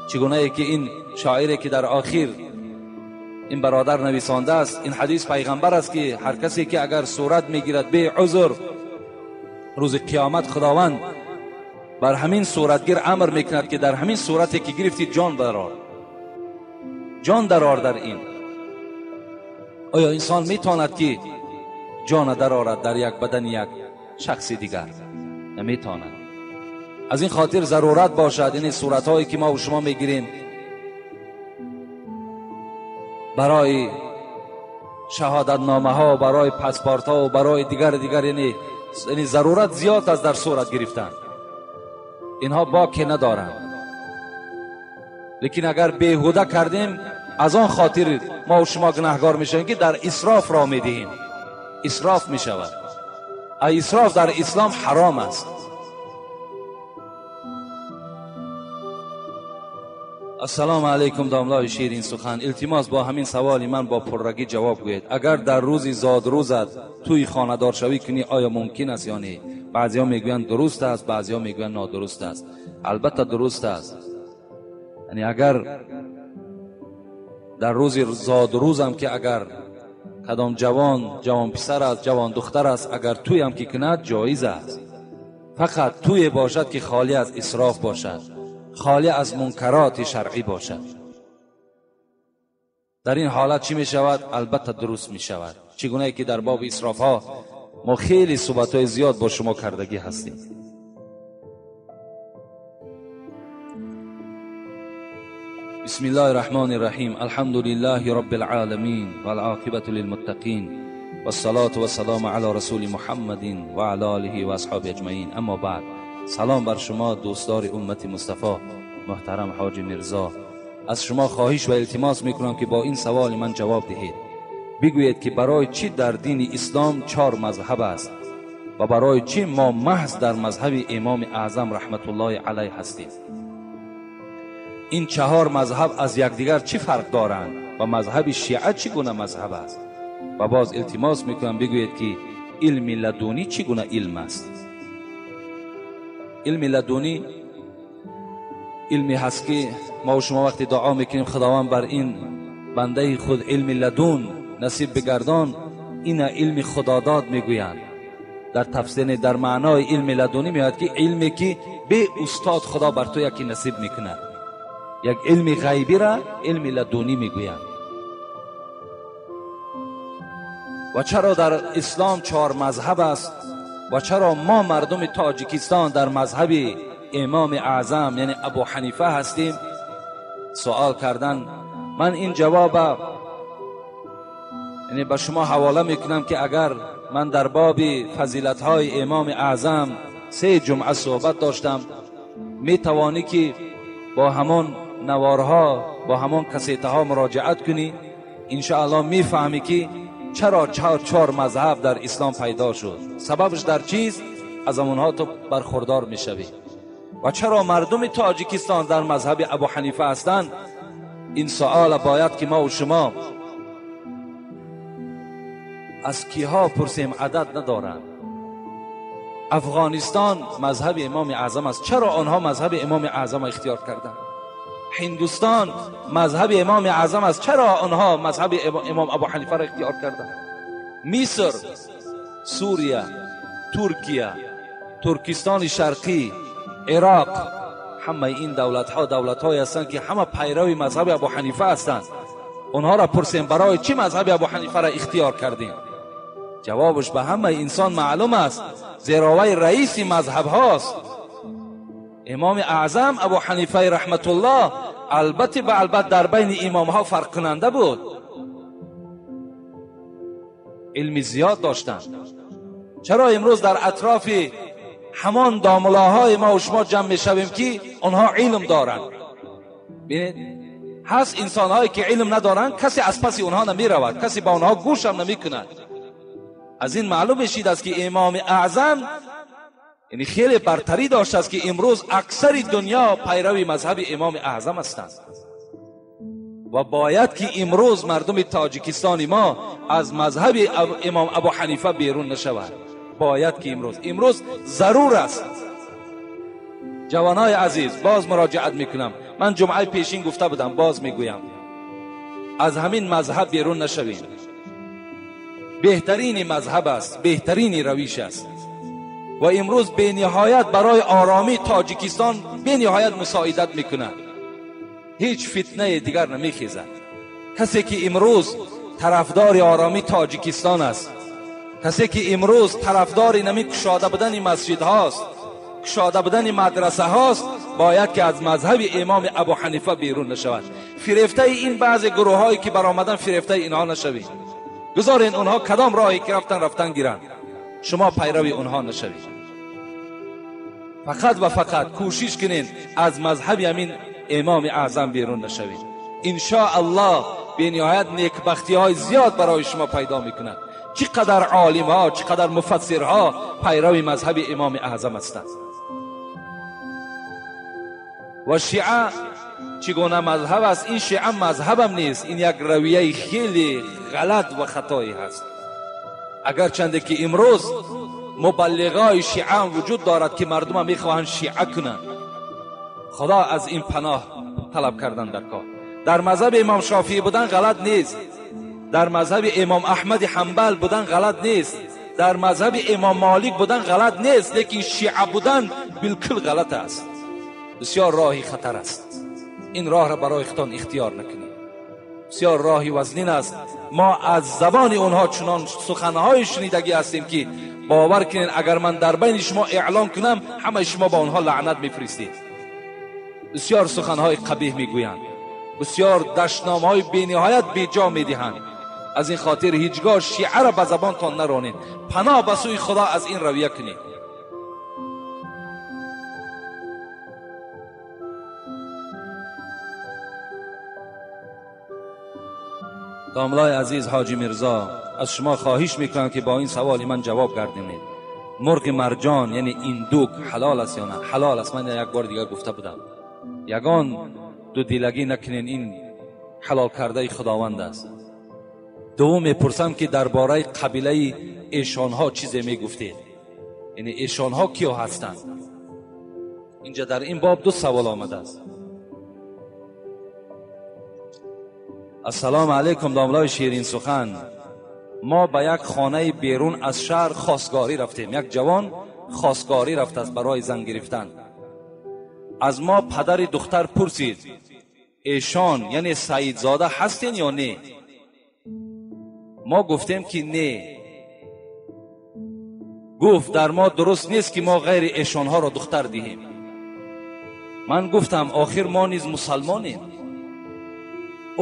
Чӣ гунае ки ин шоире ки дар охир ин бародар нависондааст, ин ҳадис пайғамбар аст ки ҳар касе ки агар сурат мегирад беузр, рӯзи қиёмат Худованд бар ҳамин суратгир амр мекунад ки дар ҳамин сурате ки гирифтӣ ҷон дарор, ҷон дарор дар ин. Оё инсон метавонад ки ҷона дарорад дар як бадани як шахси дигар? Наметавонад. Аз ин хотир зарурат бошад ин суратҳое ки мо шумо мегирем барои шаҳодатномаҳо, барои паспортҳо ва барои дигар дигар, яъне зарурат зиёд аст дар сурат гирифтан. Инҳо боке надоранд. Лекин агар беҳуда кардем, аз он хотир мо шумо гунаҳгор мешавем ки дар исроф роҳ медиҳем. Исроф мешавад. Исроф дар ислом ҳаром аст. Ассалому алайкум домлои ширин сухан. Илтимос бо ҳамин саволи ман бо пуррагӣ ҷавоб гӯед. Агар дар рӯзи зодрӯзат тӯи хонадоршавӣ кунӣ, оё мумкин аст ё не? Баъзеҳо мегӯянд дуруст аст, баъзеҳо мегӯянд нодуруст аст. Албатта дуруст аст. Яъне агар дар рӯзи зодрӯзам ки агар кадом ҷавон, ҷавон писар аст, ҷавон духтар аст, агар тӯям ки кунад ҷоиз аст. Фақат тӯе бошад ки холӣ аз исроф бошад, холӣ аз мункароти шаръӣ бошад. Дар ин ҳолат чӣ мешавад? Албатта дуруст мешавад. Чӣ гунае ки дар боби исрофҳо мо хеле суҳбатҳои зиёд бо шумо кардагӣ ҳастем. بسم الله الرحمن الرحیم. الحمد لله رب العالمین والعاقبة للمتقین والصلاة والسلام علی رسول محمد وعلى آله و اصحابه اجمعین. اما بعد، سلام بر شما دوستدار امت مصطفی محترم حاج میرزا. از شما خواهش و التماس میکنم که با این سوال من جواب دهید. بگویید که برای چی در دین اسلام 4 مذهب است و برای چی ما محض در مذهب امام اعظم رحمت الله علیه هستیم؟ ин чаҳор мазҳаб аз якдигар чӣ фарқ доранд ва мазҳаби шиа чӣ гуна мазҳаб аст? Ва боз илтимос мекунам бигӯед ки илми ладунӣ чӣ гуна илм аст? Илми ладунӣ илме ҳаст ки мо ва шумо вақте дуо мекунем худованд бар ин бандаи худ илми ладун насиб бигардон, ина илми худодод мегӯянд. Дар тафсир дар маънои илми ладунӣ меояд ки илме ки бе устод худо бар ту яке насиб мекунад, як илми ғайбиро илми ладунӣ мегӯянд. Ва чаро дар ислом чор мазҳаб аст ва чаро мо мардуми тоҷикистон дар мазҳаби имоми аъзам яъне абу ҳанифа ҳастем? Суол кардан. Ман ин ҷавоба яъне ба шумо ҳавола мекунам ки агар ман дар боби фазилатҳои имоми аъзам се ҷумъа суҳбат доштам, метавонӣ ки бо ҳамон наворҳо бо ҳамон касетаҳо муроҷиат кунӣ, иншоаллоҳ мефаҳмӣ ки чаро чор мазҳаб дар ислом пайдо шуд, сабабаш дар чист, аз онҳо ту бархурдор мешавӣ. Ва чаро мардуми тоҷикистон дар мазҳаби абу ҳанифа ҳастанд? Ин суола бояд ки мо ва шумо аз киҳо пурсем, адад надоранд. Афғонистон мазҳаби имоми аъзам аст, чаро онҳо мазҳаби имоми аъзам ихтиёр карданд? Ҳиндустон мазҳаби имоми аъзам аст, чаро онҳо мазҳаби имом абу ҳанифаро ихтиёр карданд? Миср, Сурия, Туркия, Туркистони Шарқӣ, Ироқ, ҳамаи ин давлатҳо давлатҳое ҳастанд ки ҳама пайрави мазҳаби абу ҳанифа ҳастанд. Онҳоро пурсем барои чӣ мазҳаби абу ҳанифаро ихтиёр кардем? Ҷавобаш ба ҳамаи инсон маълум аст, зеро вай раиси мазҳабҳост. Имоми аъзам абу ҳанифаи раҳматуллоҳ албатта ба албат дар байни имомҳо фарқкунанда буд, илми зиёд доштанд. Чаро имрӯз дар атрофи ҳамон домулоҳои мо ва шумо ҷамъ мешавем ки онҳо илм доранд? Бинед, ҳаст инсонҳое ки илм надоранд, касе аз паси онҳо намеравад, касе ба онҳо гӯшам намекунад. Аз ин маълум мешид аст ки имоми аъзам яъне хеле бартарӣ доштааст ки имрӯз аксари дунё пайрави мазҳаби имоми аъзам ҳастанд. Ва бояд ки имрӯз мардуми тоҷикистони мо аз мазҳаби имом абу ҳанифа берун нашавад. Бояд ки имрӯз зарур аст. Ҷавонои азиз, боз муроҷиат мекунам, ман ҷумъаи пешин гуфта будам, боз мегӯям, аз ҳамин мазҳаб берун нашавем. Беҳтарини мазҳаб аст, беҳтарини равиш аст ва имрӯз бениҳоят барои оромии тоҷикистон бениҳоят мусоидат мекунад. Ҳеҷ фитнае дигар намехезад. Касе ки имрӯз тарафдори оромии тоҷикистон аст, касе ки имрӯз тарафдори нами кушода будани масҷидҳост, кушода будани мадрасаҳост, бояд ки аз мазҳаби имоми абу ҳанифа берун нашавад. Фирефтаи ин баъзе гурӯҳҳое ки баромадан, фирефтаи инҳо нашавед. Гузорен онҳо кадом роҳе ки рафтан гиранд, шумо пайрави онҳо нашавед. Фақат ва фақат кӯшиш кунед аз мазҳаби ҳамин имоми аъзам берун нашавед. Иншоаллоҳ бениҳоят некбахтиҳои зиёд барои шумо пайдо мекунад. Чӣ қадар олимҳо, чӣ қадар муфассирҳо пайрави мазҳаби имоми аъзам ҳастанд. Ва шиа чӣ гуна мазҳаб аст? Ин шиа мазҳабам нест, ин як равияи хеле ғалат ва хатое ҳаст. Агарчанде ки имрӯз мубаллиғои шиа вуҷуд дорад ки мардума мехоҳанд шиа кунанд, худо аз ин паноҳ талаб кардан дар кор. Дар мазҳаби имом шофиӣ будан ғалат нест, дар мазҳаби имом аҳмади ҳанбал будан ғалат нест, дар мазҳаби имом молик будан ғалат нест, лекин шиа будан билкул ғалат аст. Бисёр роҳи хатар аст. Ин роҳро барои худтон ихтиёр накунед. Бисёр роҳи вазнин аст. Мо аз забони онҳо чунон суханҳое шунидагӣ ҳастем ки бовар кунед, агар ман дар байни шумо эълон кунам, ҳамаи шумо ба онҳо лаънат мефиристед. Бисёр суханҳои қабеҳ мегӯянд, бисёр дашномҳои бениҳоят беҷо медиҳанд. Аз ин хотир ҳеҷгоҳ шиаро ба забонтон наронед. Паноҳ ба сӯи худо аз ин равия кунед. домлای عزیز حاجی میرزا، از شما خواهش میکنم که با این سوال من جواب گردونید. مرغ مرجان یعنی این دوک حلال است یا نه؟ حلال است. من یک بار دیگر گفته بودم، یگان Дудилагӣ накунен, ин ҳалол кардаи Худованд аст. Дуввум мепурсам ки дар бораи қабилаи эшонҳо чизе мегуфтед, яъне эшонҳо киё ҳастанд? Инҷа дар ин боб ду савол омадааст. Ассалому алайкум домлаи ширин сухан. Мо ба як хонаи берун аз шаҳр хостгорӣ рафтем. Як ҷавон хостгорӣ рафтааст барои зан гирифтан. Аз мо падари духтар пурсид, эшон яъне Саидзода ҳастен ё не? Мо гуфтем ки не. Гуфт дар мо дуруст нест ки мо ғайри эшонҳоро духтар диҳем. Ман гуфтам охир мо низ мусалмонем.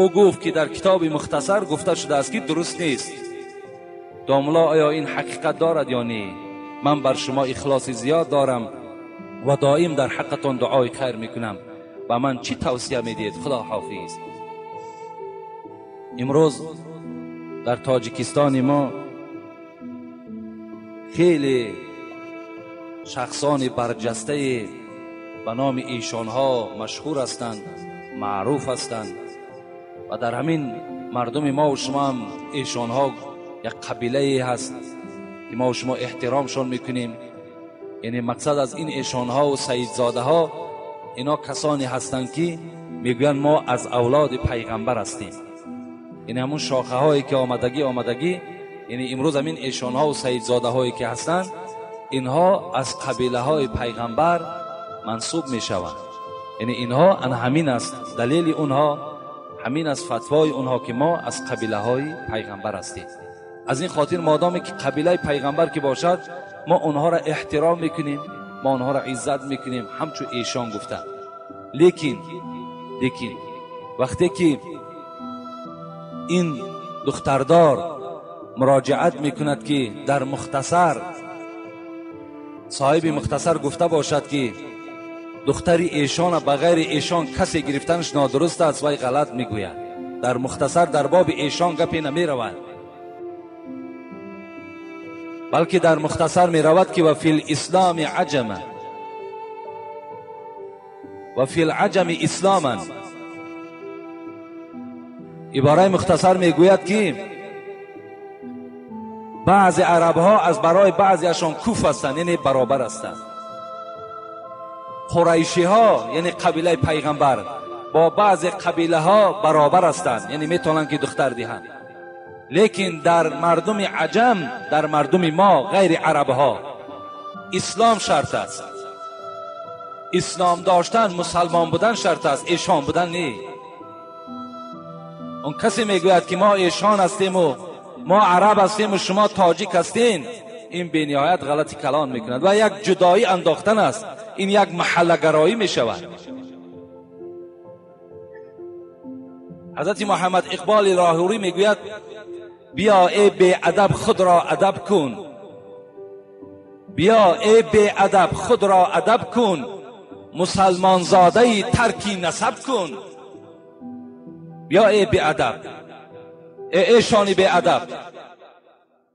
Ӯ гуфт ки дар китоби мухтасар гуфта шудааст ки дуруст нест. Домло оё ин ҳақиқат дорад ё не? Ман бар шумо ихлоси зиёд дорам ва доим дар ҳаққатон дуои хайр мекунам. Ба ман чӣ тавсия медиҳед? Худо ҳофиз. Имрӯз дар Тоҷикистони мо хеле шахсони барҷастае ба номи эшонҳо машҳур ҳастанд, маъруф ҳастанд ва дар ҳамин мардуми мо ва шумо ҳам эшонҳо як қабилае ҳаст ки мо ва шумо эҳтиромшон мекунем. Яъне мақсад аз ин эшонҳо ва саидзодаҳо ино касоне ҳастанд ки мегӯянд мо аз авлоди пайғамбар ҳастем. Яъне ҳамун шохаҳое ки омадагӣ, яъне имрӯз ҳамин эшонҳо ва саидзодаҳое ки ҳастанд, инҳо аз қабилаҳои пайғамбар мансуб мешаванд. Яъне инҳо ана ҳамин аст далели онҳо, ҳамин аст фатвои онҳо ки мо аз қабилаҳои пайғамбар ҳастем. Аз ин хотир модоме ки қабилаи пайғамбар ки бошад, мо онҳоро эҳтиром мекунем, мо онҳоро иззат мекунем, ҳамчун эшон гуфта. Лекин вақте ки ин духтардор муроҷиат мекунад ки дар мухтасар соҳиби мухтасар гуфта бошад ки духтари эшона ба ғайри эшон касе гирифтанаш нодуруст аст, вай ғалат мегӯяд. Дар мухтасар дар боби эшон гапе намеравад, балки дар мухтасар меравад ки ва фил исломи аҷама ва фил аҷами исломан. Ибораи мухтасар мегӯяд ки баъзе арабҳо аз барои баъзеашон куф ҳастанд, яъне баробар ҳастанд. Қурайшиҳо яъне қабилаи пайғамбар бо баъзе қабилаҳо баробар ҳастанд, яъне метавонанд ки духтар диҳанд. Лекин дар мардуми аҷам, дар мардуми мо ғайри арабҳо ислом шарт аст. Ислом доштан, мусалмон будан шарт аст, эшон будан не. Он касе мегӯяд ки мо эшон ҳастему мо араб ҳастему шумо тоҷик ҳастен, ин бениҳоят ғалати калон мекунад ва як ҷудоӣ андохтан аст. Ин як маҳаллагароӣ мешавад. Ҳазрати Муҳаммад Иқболи Лоҳурӣ мегӯяд биё эй беадаб худро адаб кун, биё эй беадаб худро адаб кун, мусалмонзодаи тарки насаб кун. Биё эй беадаб, эй эшони беадаб,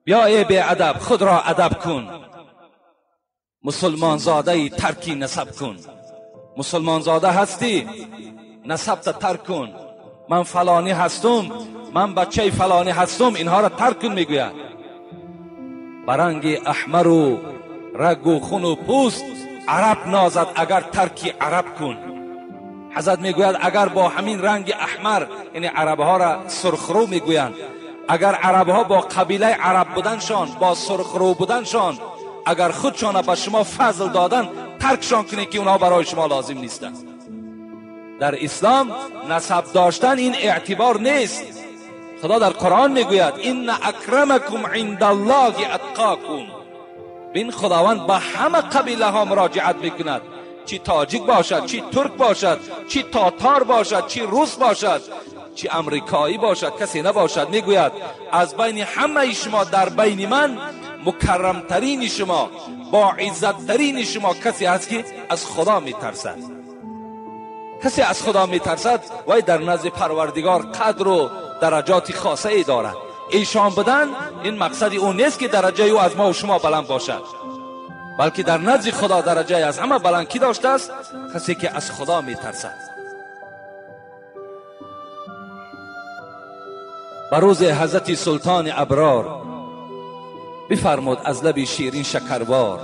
биё эй беадаб худро адаб кун, мусулмонзодаи тарки насаб кун. Мусулмонзода ҳастӣ, насабта тарк кун. Ман фалонӣ ҳастум, ман бачаи фалонӣ ҳастум, инҳоро тарк кун мегӯяд. Ба ранги аҳмару рагу хуну пӯст араб нозад агар тарки араб кун. Ҳазрат мегӯяд агар бо ҳамин ранги аҳмар, яъне арабҳоро сурхрӯ мегӯянд, агар арабҳо бо қабилаи араб буданшон, бо сурхрӯ буданшон, агар худшона ба шумо фазл додан, таркшон кунед ки онҳо барои шумо лозим нестанд. Дар ислом насаб доштан ин эътибор нест. Худо дар Қуръон мегӯяд инна акрамакум индаллоҳи атқокум. Бин Худованд ба ҳама қабилаҳо муроҷиат мекунад, чӣ тоҷик бошад, чӣ турк бошад, чӣ татар бошад, чӣ рус бошад, чӣ амрикоӣ бошад, касе набошад. Мегӯяд аз байни ҳамаи шумо дар байни ман мукаррамтарини шумо, бо иззаттарини шумо касе ҳаст ки аз Худо метарсад. Касе аз Худо метарсад вай дар назди Парвардигор қадру дараҷоти хосае дорад. Эшон будан ин мақсади ӯ нест ки дараҷаи ӯ аз мо ва шумо баланд бошад, балки дар назди Худо дараҷаи аз ҳама баланд кӣ доштааст? Касе ки аз Худо метарсад. به روز حضرت سلطان ابرار بفرمود از لب شیرین شکروار.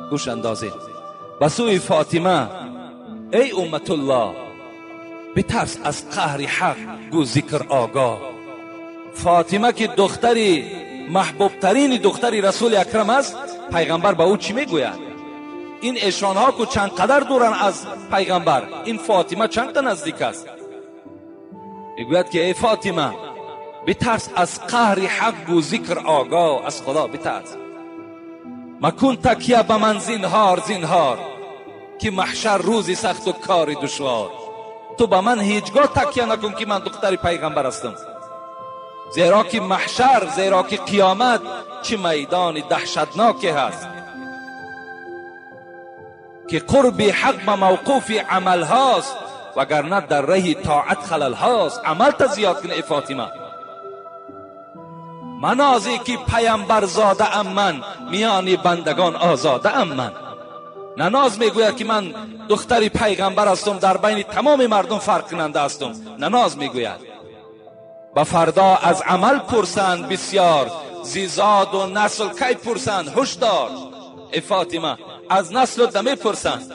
گوش اندازید به سوی فاطمه ای امت الله، بترس از قهر حق گو ذکر آگاه. فاطمه که دختری محبوب ترین دختری رسول اکرم است، پیغمبر به او چی میگوید؟ این ایشانها که چند قدر دورن از پیغمبر، این فاطمه چند نزدیک است. میگوید که ای فاطمه بترس از قهر حق و ذکر آگاه، از خدا بترس. مکن تکیه به من زینهار زینهار، که محشر روزی سخت و کار دشوار. تو به من هیچگاه تکیه نکن که من دختر پیغمبر هستم، زیرا که محشر، زیرا که قیامت چه میدان دهشتناکی هست که قرب حق به موقوف عمل هاست، وگرنه در ره طاعت خلل هاست. عمل تا زیاد کنه ای فاطمه. منازی که پیامبر زاده ام من، میان بندگان آزاده ام من. نناز میگوید که من دختری پیغمبر هستم، در بین تمام مردم فرق کننده هستم. نناز میگوید به فردا از عمل پرسند بسیار، زیزاد و نسل کی پرسند هشدار. ای فاطمه از نسلت نمیپرسند،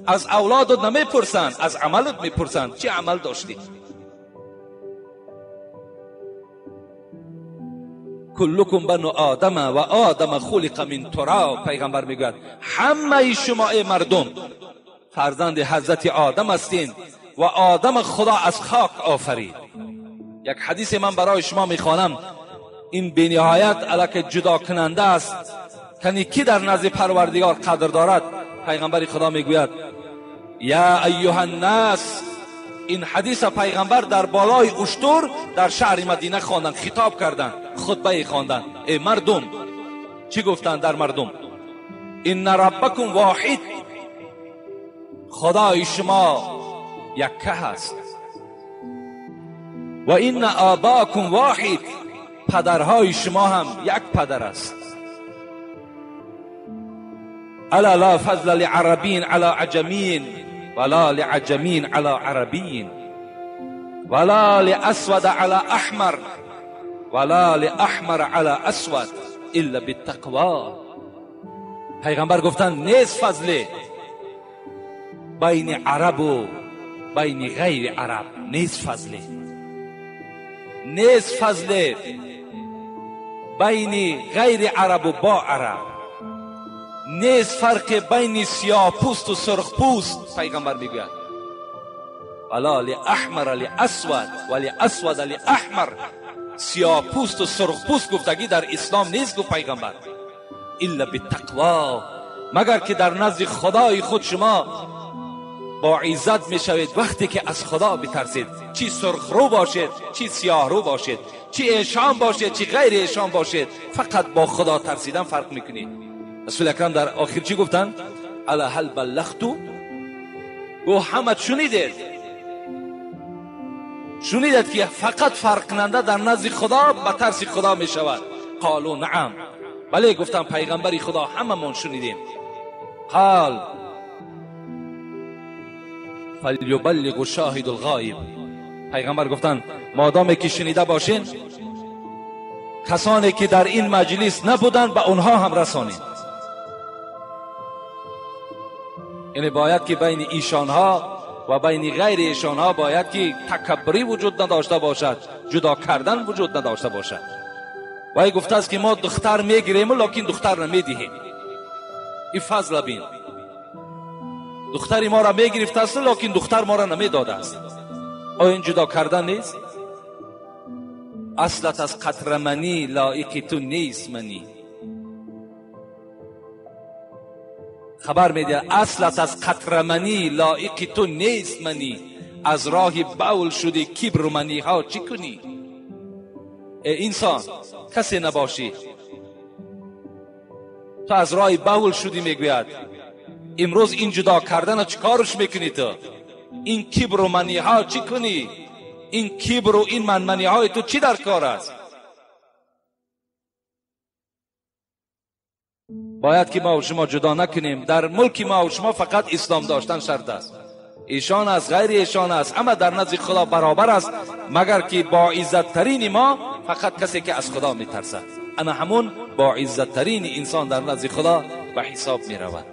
از اولادت نمیپرسند، از عملت میپرسند. چه عمل داشتی؟ کلکم بنو آدم و آدم خلق من تراب. پیغمبر میگوید همه شما ای مردم فرزند حضرت آدم هستین و آدم خدا از خاک آفرید. یک حدیث من برای شما میخوانم، این بی نهایت الک جدا کننده است کنی کی در نزد پروردگار قدر دارد. پیغمبر خدا میگوید یا ایها الناس. این حدیث پیغمبر در بالای اشتر در شهر مدینه خواندن، خطاب کردن، خطبه خواندن. ای مردم، چی گفتن در مردم؟ ان ربکم واحد، خدای شما یکه هست. و ان آباکم واحد، پدرهای شما هم یک پدر است. الا لا فضل لعربین علی عجمین ولا لعجمین علی عربین ولا لأسود علی احمر ولا لأحمر علی اسود الا بالتقوا. پیغمبر گفتن نیست فضل بین عرب و بین غیر عرب، نیست فضل، نیست فضل بین غیر عرب و با عرب، نیست فرق بین سیاه پوست و سرخ پوست. پیغمبر میگوید ولا لاحمر لاسود ولاسود لاحمر، سیاه پوست و سرخ پوست گفتگی در اسلام نیست گفت پیغمبر. الا بالتقوا، مگر که در نزد خدای خود شما با عزت میشوید وقتی که از خدا بترسید. چی سرخ رو باشید، چی سیاه رو باشید، چی ایشان باشید، چی غیر ایشان باشید، فقط با خدا ترسیدن فرق میکنید. رسول اکرم در آخر چی گفتن؟ الا هل بلغتو؟ گو همه شنیدید، شنیدید که فقط فرق کننده در نزد خدا به ترس خدا می شود. قالو نعم، بله گفتن پیغمبر خدا هممون شنیدیم. قال فلیبلغ شاهد الغایب. پیغمبر گفتن مادامی که شنیده باشین، کسانی که در این مجلس نبودند به اونها هم رسانید. یعنی باید که بین ایشانها و بین غیر ایشانها باید که تکبری وجود نداشته باشد، جدا کردن وجود نداشته باشد. و ای گفته است که ما دختر میگیریم لکن دختر نمیدهیم. این فضل بین، دختری ما را میگرفته است لکن دختر ما را نمیداده است. آیا این جدا کردن نیست؟ اصلت از قطره منی لایق تو نیست منی. خبر میده اصلت از قطره منی لایق تو نیست منی، از راه بول شدی کبر و منی ها چی کنی؟ ای انسان کسی نباشی، تو از راه بول شدی. میگوید امروز این جدا کردن چیکارش میکنی تو؟ این کبر و منی ها چی کنی؟ این کبر و این منمنی های تو چی در کار است؟ باید که ما و شما جدا نکنیم. در ملک ما و شما فقط اسلام داشتن شرط است. ایشان است، غیر ایشان است، اما در نزد خدا برابر است، مگر که با عزت ترین ما Фақат касе ки аз Худо метарсад. Ана ҳамон бо иззаттарин инсон дар назди Худо ба ҳисоб меравад.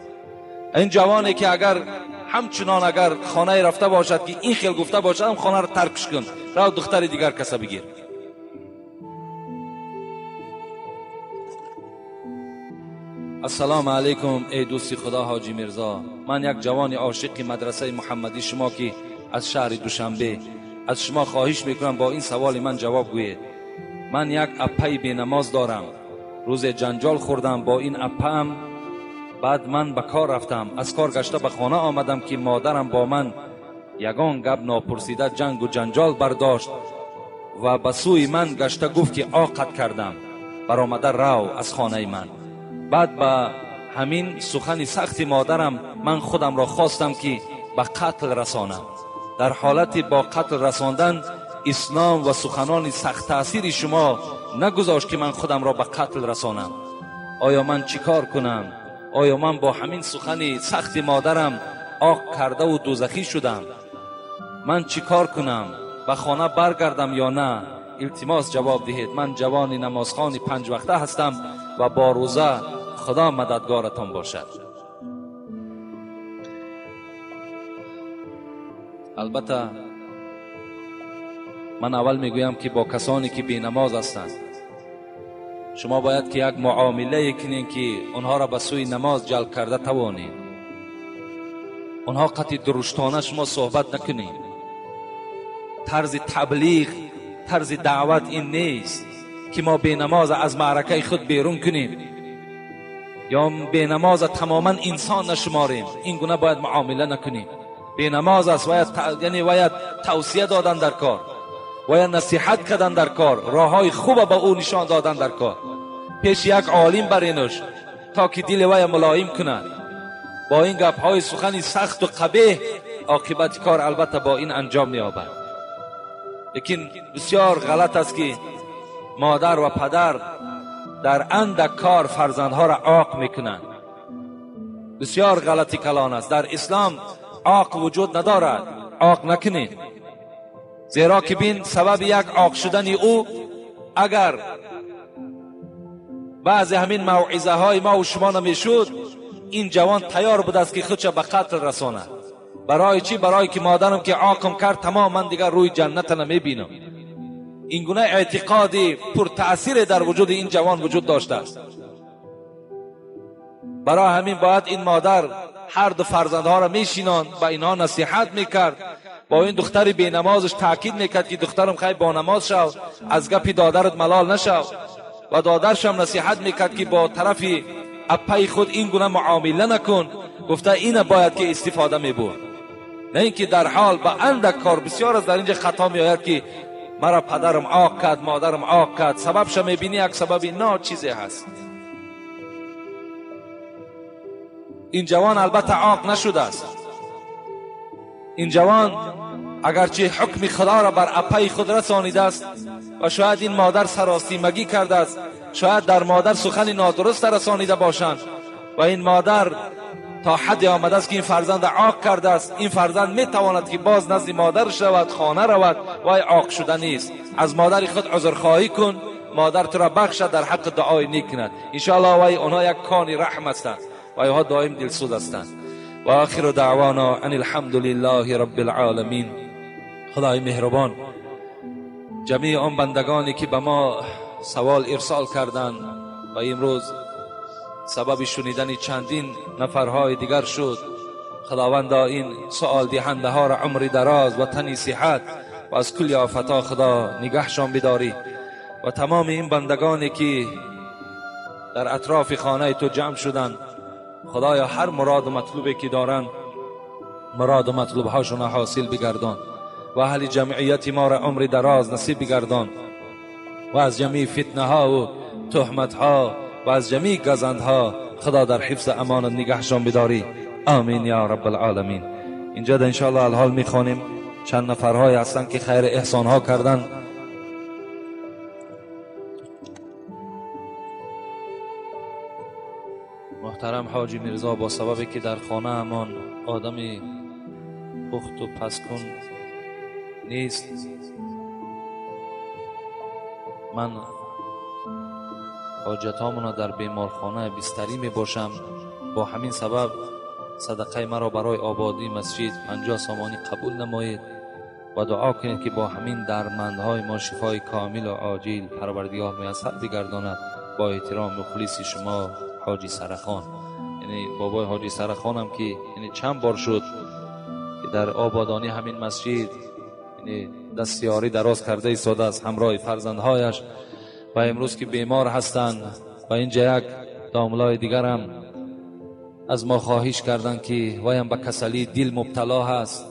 Ин ҷавоне ки агар ҳамчунон агар хонае рафта бошад ки ин хел гуфта бошад, ҳам хонаро таркш кун, рав духтари дигар каса бигир. Ассалому алайкум эй дӯсти Худо Ҳоҷи Мирзо. Ман як ҷавони ошиқи мадрасаи Муҳаммадӣ шумо ки аз шаҳри Душанбе. Аз шумо хоҳиш мекунам бо ин саволи ман ҷавоб гӯед. Ман як аппаи бенамоз дорам. Рӯзе ҷанҷол хӯрдам бо ин аппаам. Баъд ман ба кор рафтам. Аз кор гашта ба хона омадам ки модарам бо ман ягон гап нопурсида ҷангу ҷанҷол бардошт ва ба сӯи ман гашта гуфт ки оқат кардам, баромада рав аз хонаи ман. Баъд ба ҳамин сухани сахти модарам ман худамро хостам ки ба қатл расонам. Дар ҳолати бо қатл расондан ислом ва суханони сахт таъсири шумо нагузошт ки ман худамро ба қатл расонам. Оё ман чӣ кор кунам? Оё ман бо ҳамин сухани сахти модарам оқ кардаву дӯзахӣ шудам? Ман чӣ кор кунам? Ба хона баргардам ё на? Илтимос ҷавоб диҳед. Ман ҷавони намозхони панҷвақта ҳастам ва бо рӯза. Худо мададгоратон бошад. Албатта ман аввал мегӯям ки бо касоне ки бенамоз ҳастанд шумо бояд ки як муомилае кунед ки онҳоро ба сӯи намоз ҷалб карда тавонед. Онҳо қатъи дуруштона шумо суҳбат накунед. Тарзи таблиғ, тарзи даъват ин нест ки мо бенамоз аз маъракаи худ берун кунем ё бенамоз тамоман инсон нашуморем. Ин гуна бояд муомила накунем. Бенамоз аст, яъне бояд тавсия додан дар кор, бояд насиҳат кардан дар кор, роҳҳои хуба ба ӯ нишон додан дар кор. Пеши як олим баренуш то ки дили вая мулоим кунад. Бо ин гапҳои сухани сахту қабеҳ оқибати кор албатта бо ин анҷом меёбад. Лекин бисёр ғалат аст ки модар ва падар дар андак кор фарзандҳоро оқ мекунанд. Бисёр ғалати калон аст. Дар ислом оқ вуҷуд надорад. Оқ накунед, зеро ки бин сабаби як оқ шудани ӯ агар баъзе ҳамин мавъизаҳои мо ва шумо намешуд, ин ҷавон тайёр будааст ки худша ба қатл расонад. Барои чӣ? Барое ки модарам ки оқм кард, тамом ман дигар рӯи ҷанната намебинам. Ин гуна эътиқоди пуртаъсире дар вуҷуди ин ҷавон вуҷуд доштааст. Барои ҳамин бояд ин модар ҳар ду фарзандҳоро мешинонд, ба инҳо насиҳат мекард, бо ин духтари бенамозаш таъкид мекард ки духтарам хай бо намоз шав, аз гапи додарат малол нашав. Ва додаршам насиҳат мекард ки бо тарафи аппаи худ ин гуна муомила накун. Гуфта ина бояд ки истифода мебурд, на ин ки дар ҳол ба андак кор. Бисёр аз дар инҷа хато меояд ки мара падарам оқ кард, модарам оқ кард. Сабабша мебинӣ як сабаби ночизе ҳаст. Ин ҷавон албатта оқ нашудааст. Ин ҷавон агарчи ҳукми Худоро бар аппаи худ расонидааст ва шояд ин модар саросимагӣ кардааст, шояд дар модар сухани нодуруст расонида бошанд ва ин модар то ҳадде омадааст ки ин фарзанд оқ кардааст. Ин фарзанд метавонад ки боз назди модарш равад, хона равад. Вай оқ шуда нест. Аз модари худ узрхоҳӣ кун, модар туро бахшад, дар ҳаққи дуои нек кунад. Иншоаллоҳ вай онҳо як кони раҳм ҳастанд ва инҳо доим дилсӯз ҳастанд. Ва охиру даъвона ан алҳамдулиллаҳи раббил оламин. Худои меҳрубон, ҷамеи он бандагоне ки ба мо савол ирсол карданд ва имрӯз сабаби шунидани чандин нафарҳои дигар шуд, худовандо ин суолдиҳандаҳоро умри дароз ва тани сиҳат ва аз кулли офатҳо худо нигаҳшон бидорӣ ва тамоми ин бандагоне ки дар атрофи хонаи ту ҷамъ шуданд, худоё ҳар муроду матлубе ки доранд муроду матлубҳошонро ҳосил бигардон ва аҳли ҷамъияти моро умри дароз насиб бигардон ва аз ҷамеи фитнаҳову туҳматҳо ва аз ҷамеи газандҳо худо дар ҳифзи амонат нигаҳшон бидорӣ. Амин я раббалъоламин. Инҷа да иншоаллоҳ алҳол мехонем. Чанд нафарҳое ҳастанд ки хайри эҳсонҳо карданд. Муҳтарам Ҳоҷи Мирзо, бо сабабе ки дар хонаамон одами пухту пазкун нест, Ман ҳоҷатҳоамонро дар беморхона бистарӣ мебошам. Бо ҳамин сабаб садақаи маро барои ободии масҷид 50 сомонӣ қабул намоед ва дуо кунед, ки бо ҳамин дардмандҳои мо шифои комилу оҷил Парвардигор муяссар бигардонад. Бо эҳтиром, мухлиси шумо, Ҳоҷи Сарахон. Яъне бобои Ҳоҷи Сарахонам, ки яъне чанд бор шуд, ки дар ободонии ҳамин масҷид яъне дастёрӣ дароз карда истодааст ҳамроҳи фарзандҳояш ва имрӯз ки бемор ҳастанд ва инҷа як домлои дигарам аз мо хоҳиш карданд, ки ваям ба касалии дил мубтало ҳаст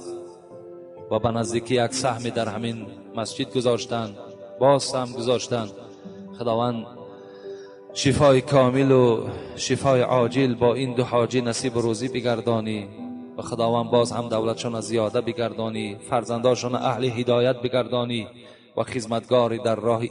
ва ба наздикӣ як саҳме дар ҳамин масҷид гузоштанд, боз саҳм гузоштанд. Худованд шифои комилу шифои оҷил бо ин ду ҳоҷӣ насибу рӯзӣ бигардонӣ ва Худованд боз ҳам давлатшона зиёда бигардонӣ, фарзандошона аҳли ҳидоят бигардонӣ ва хизматгори дар роҳи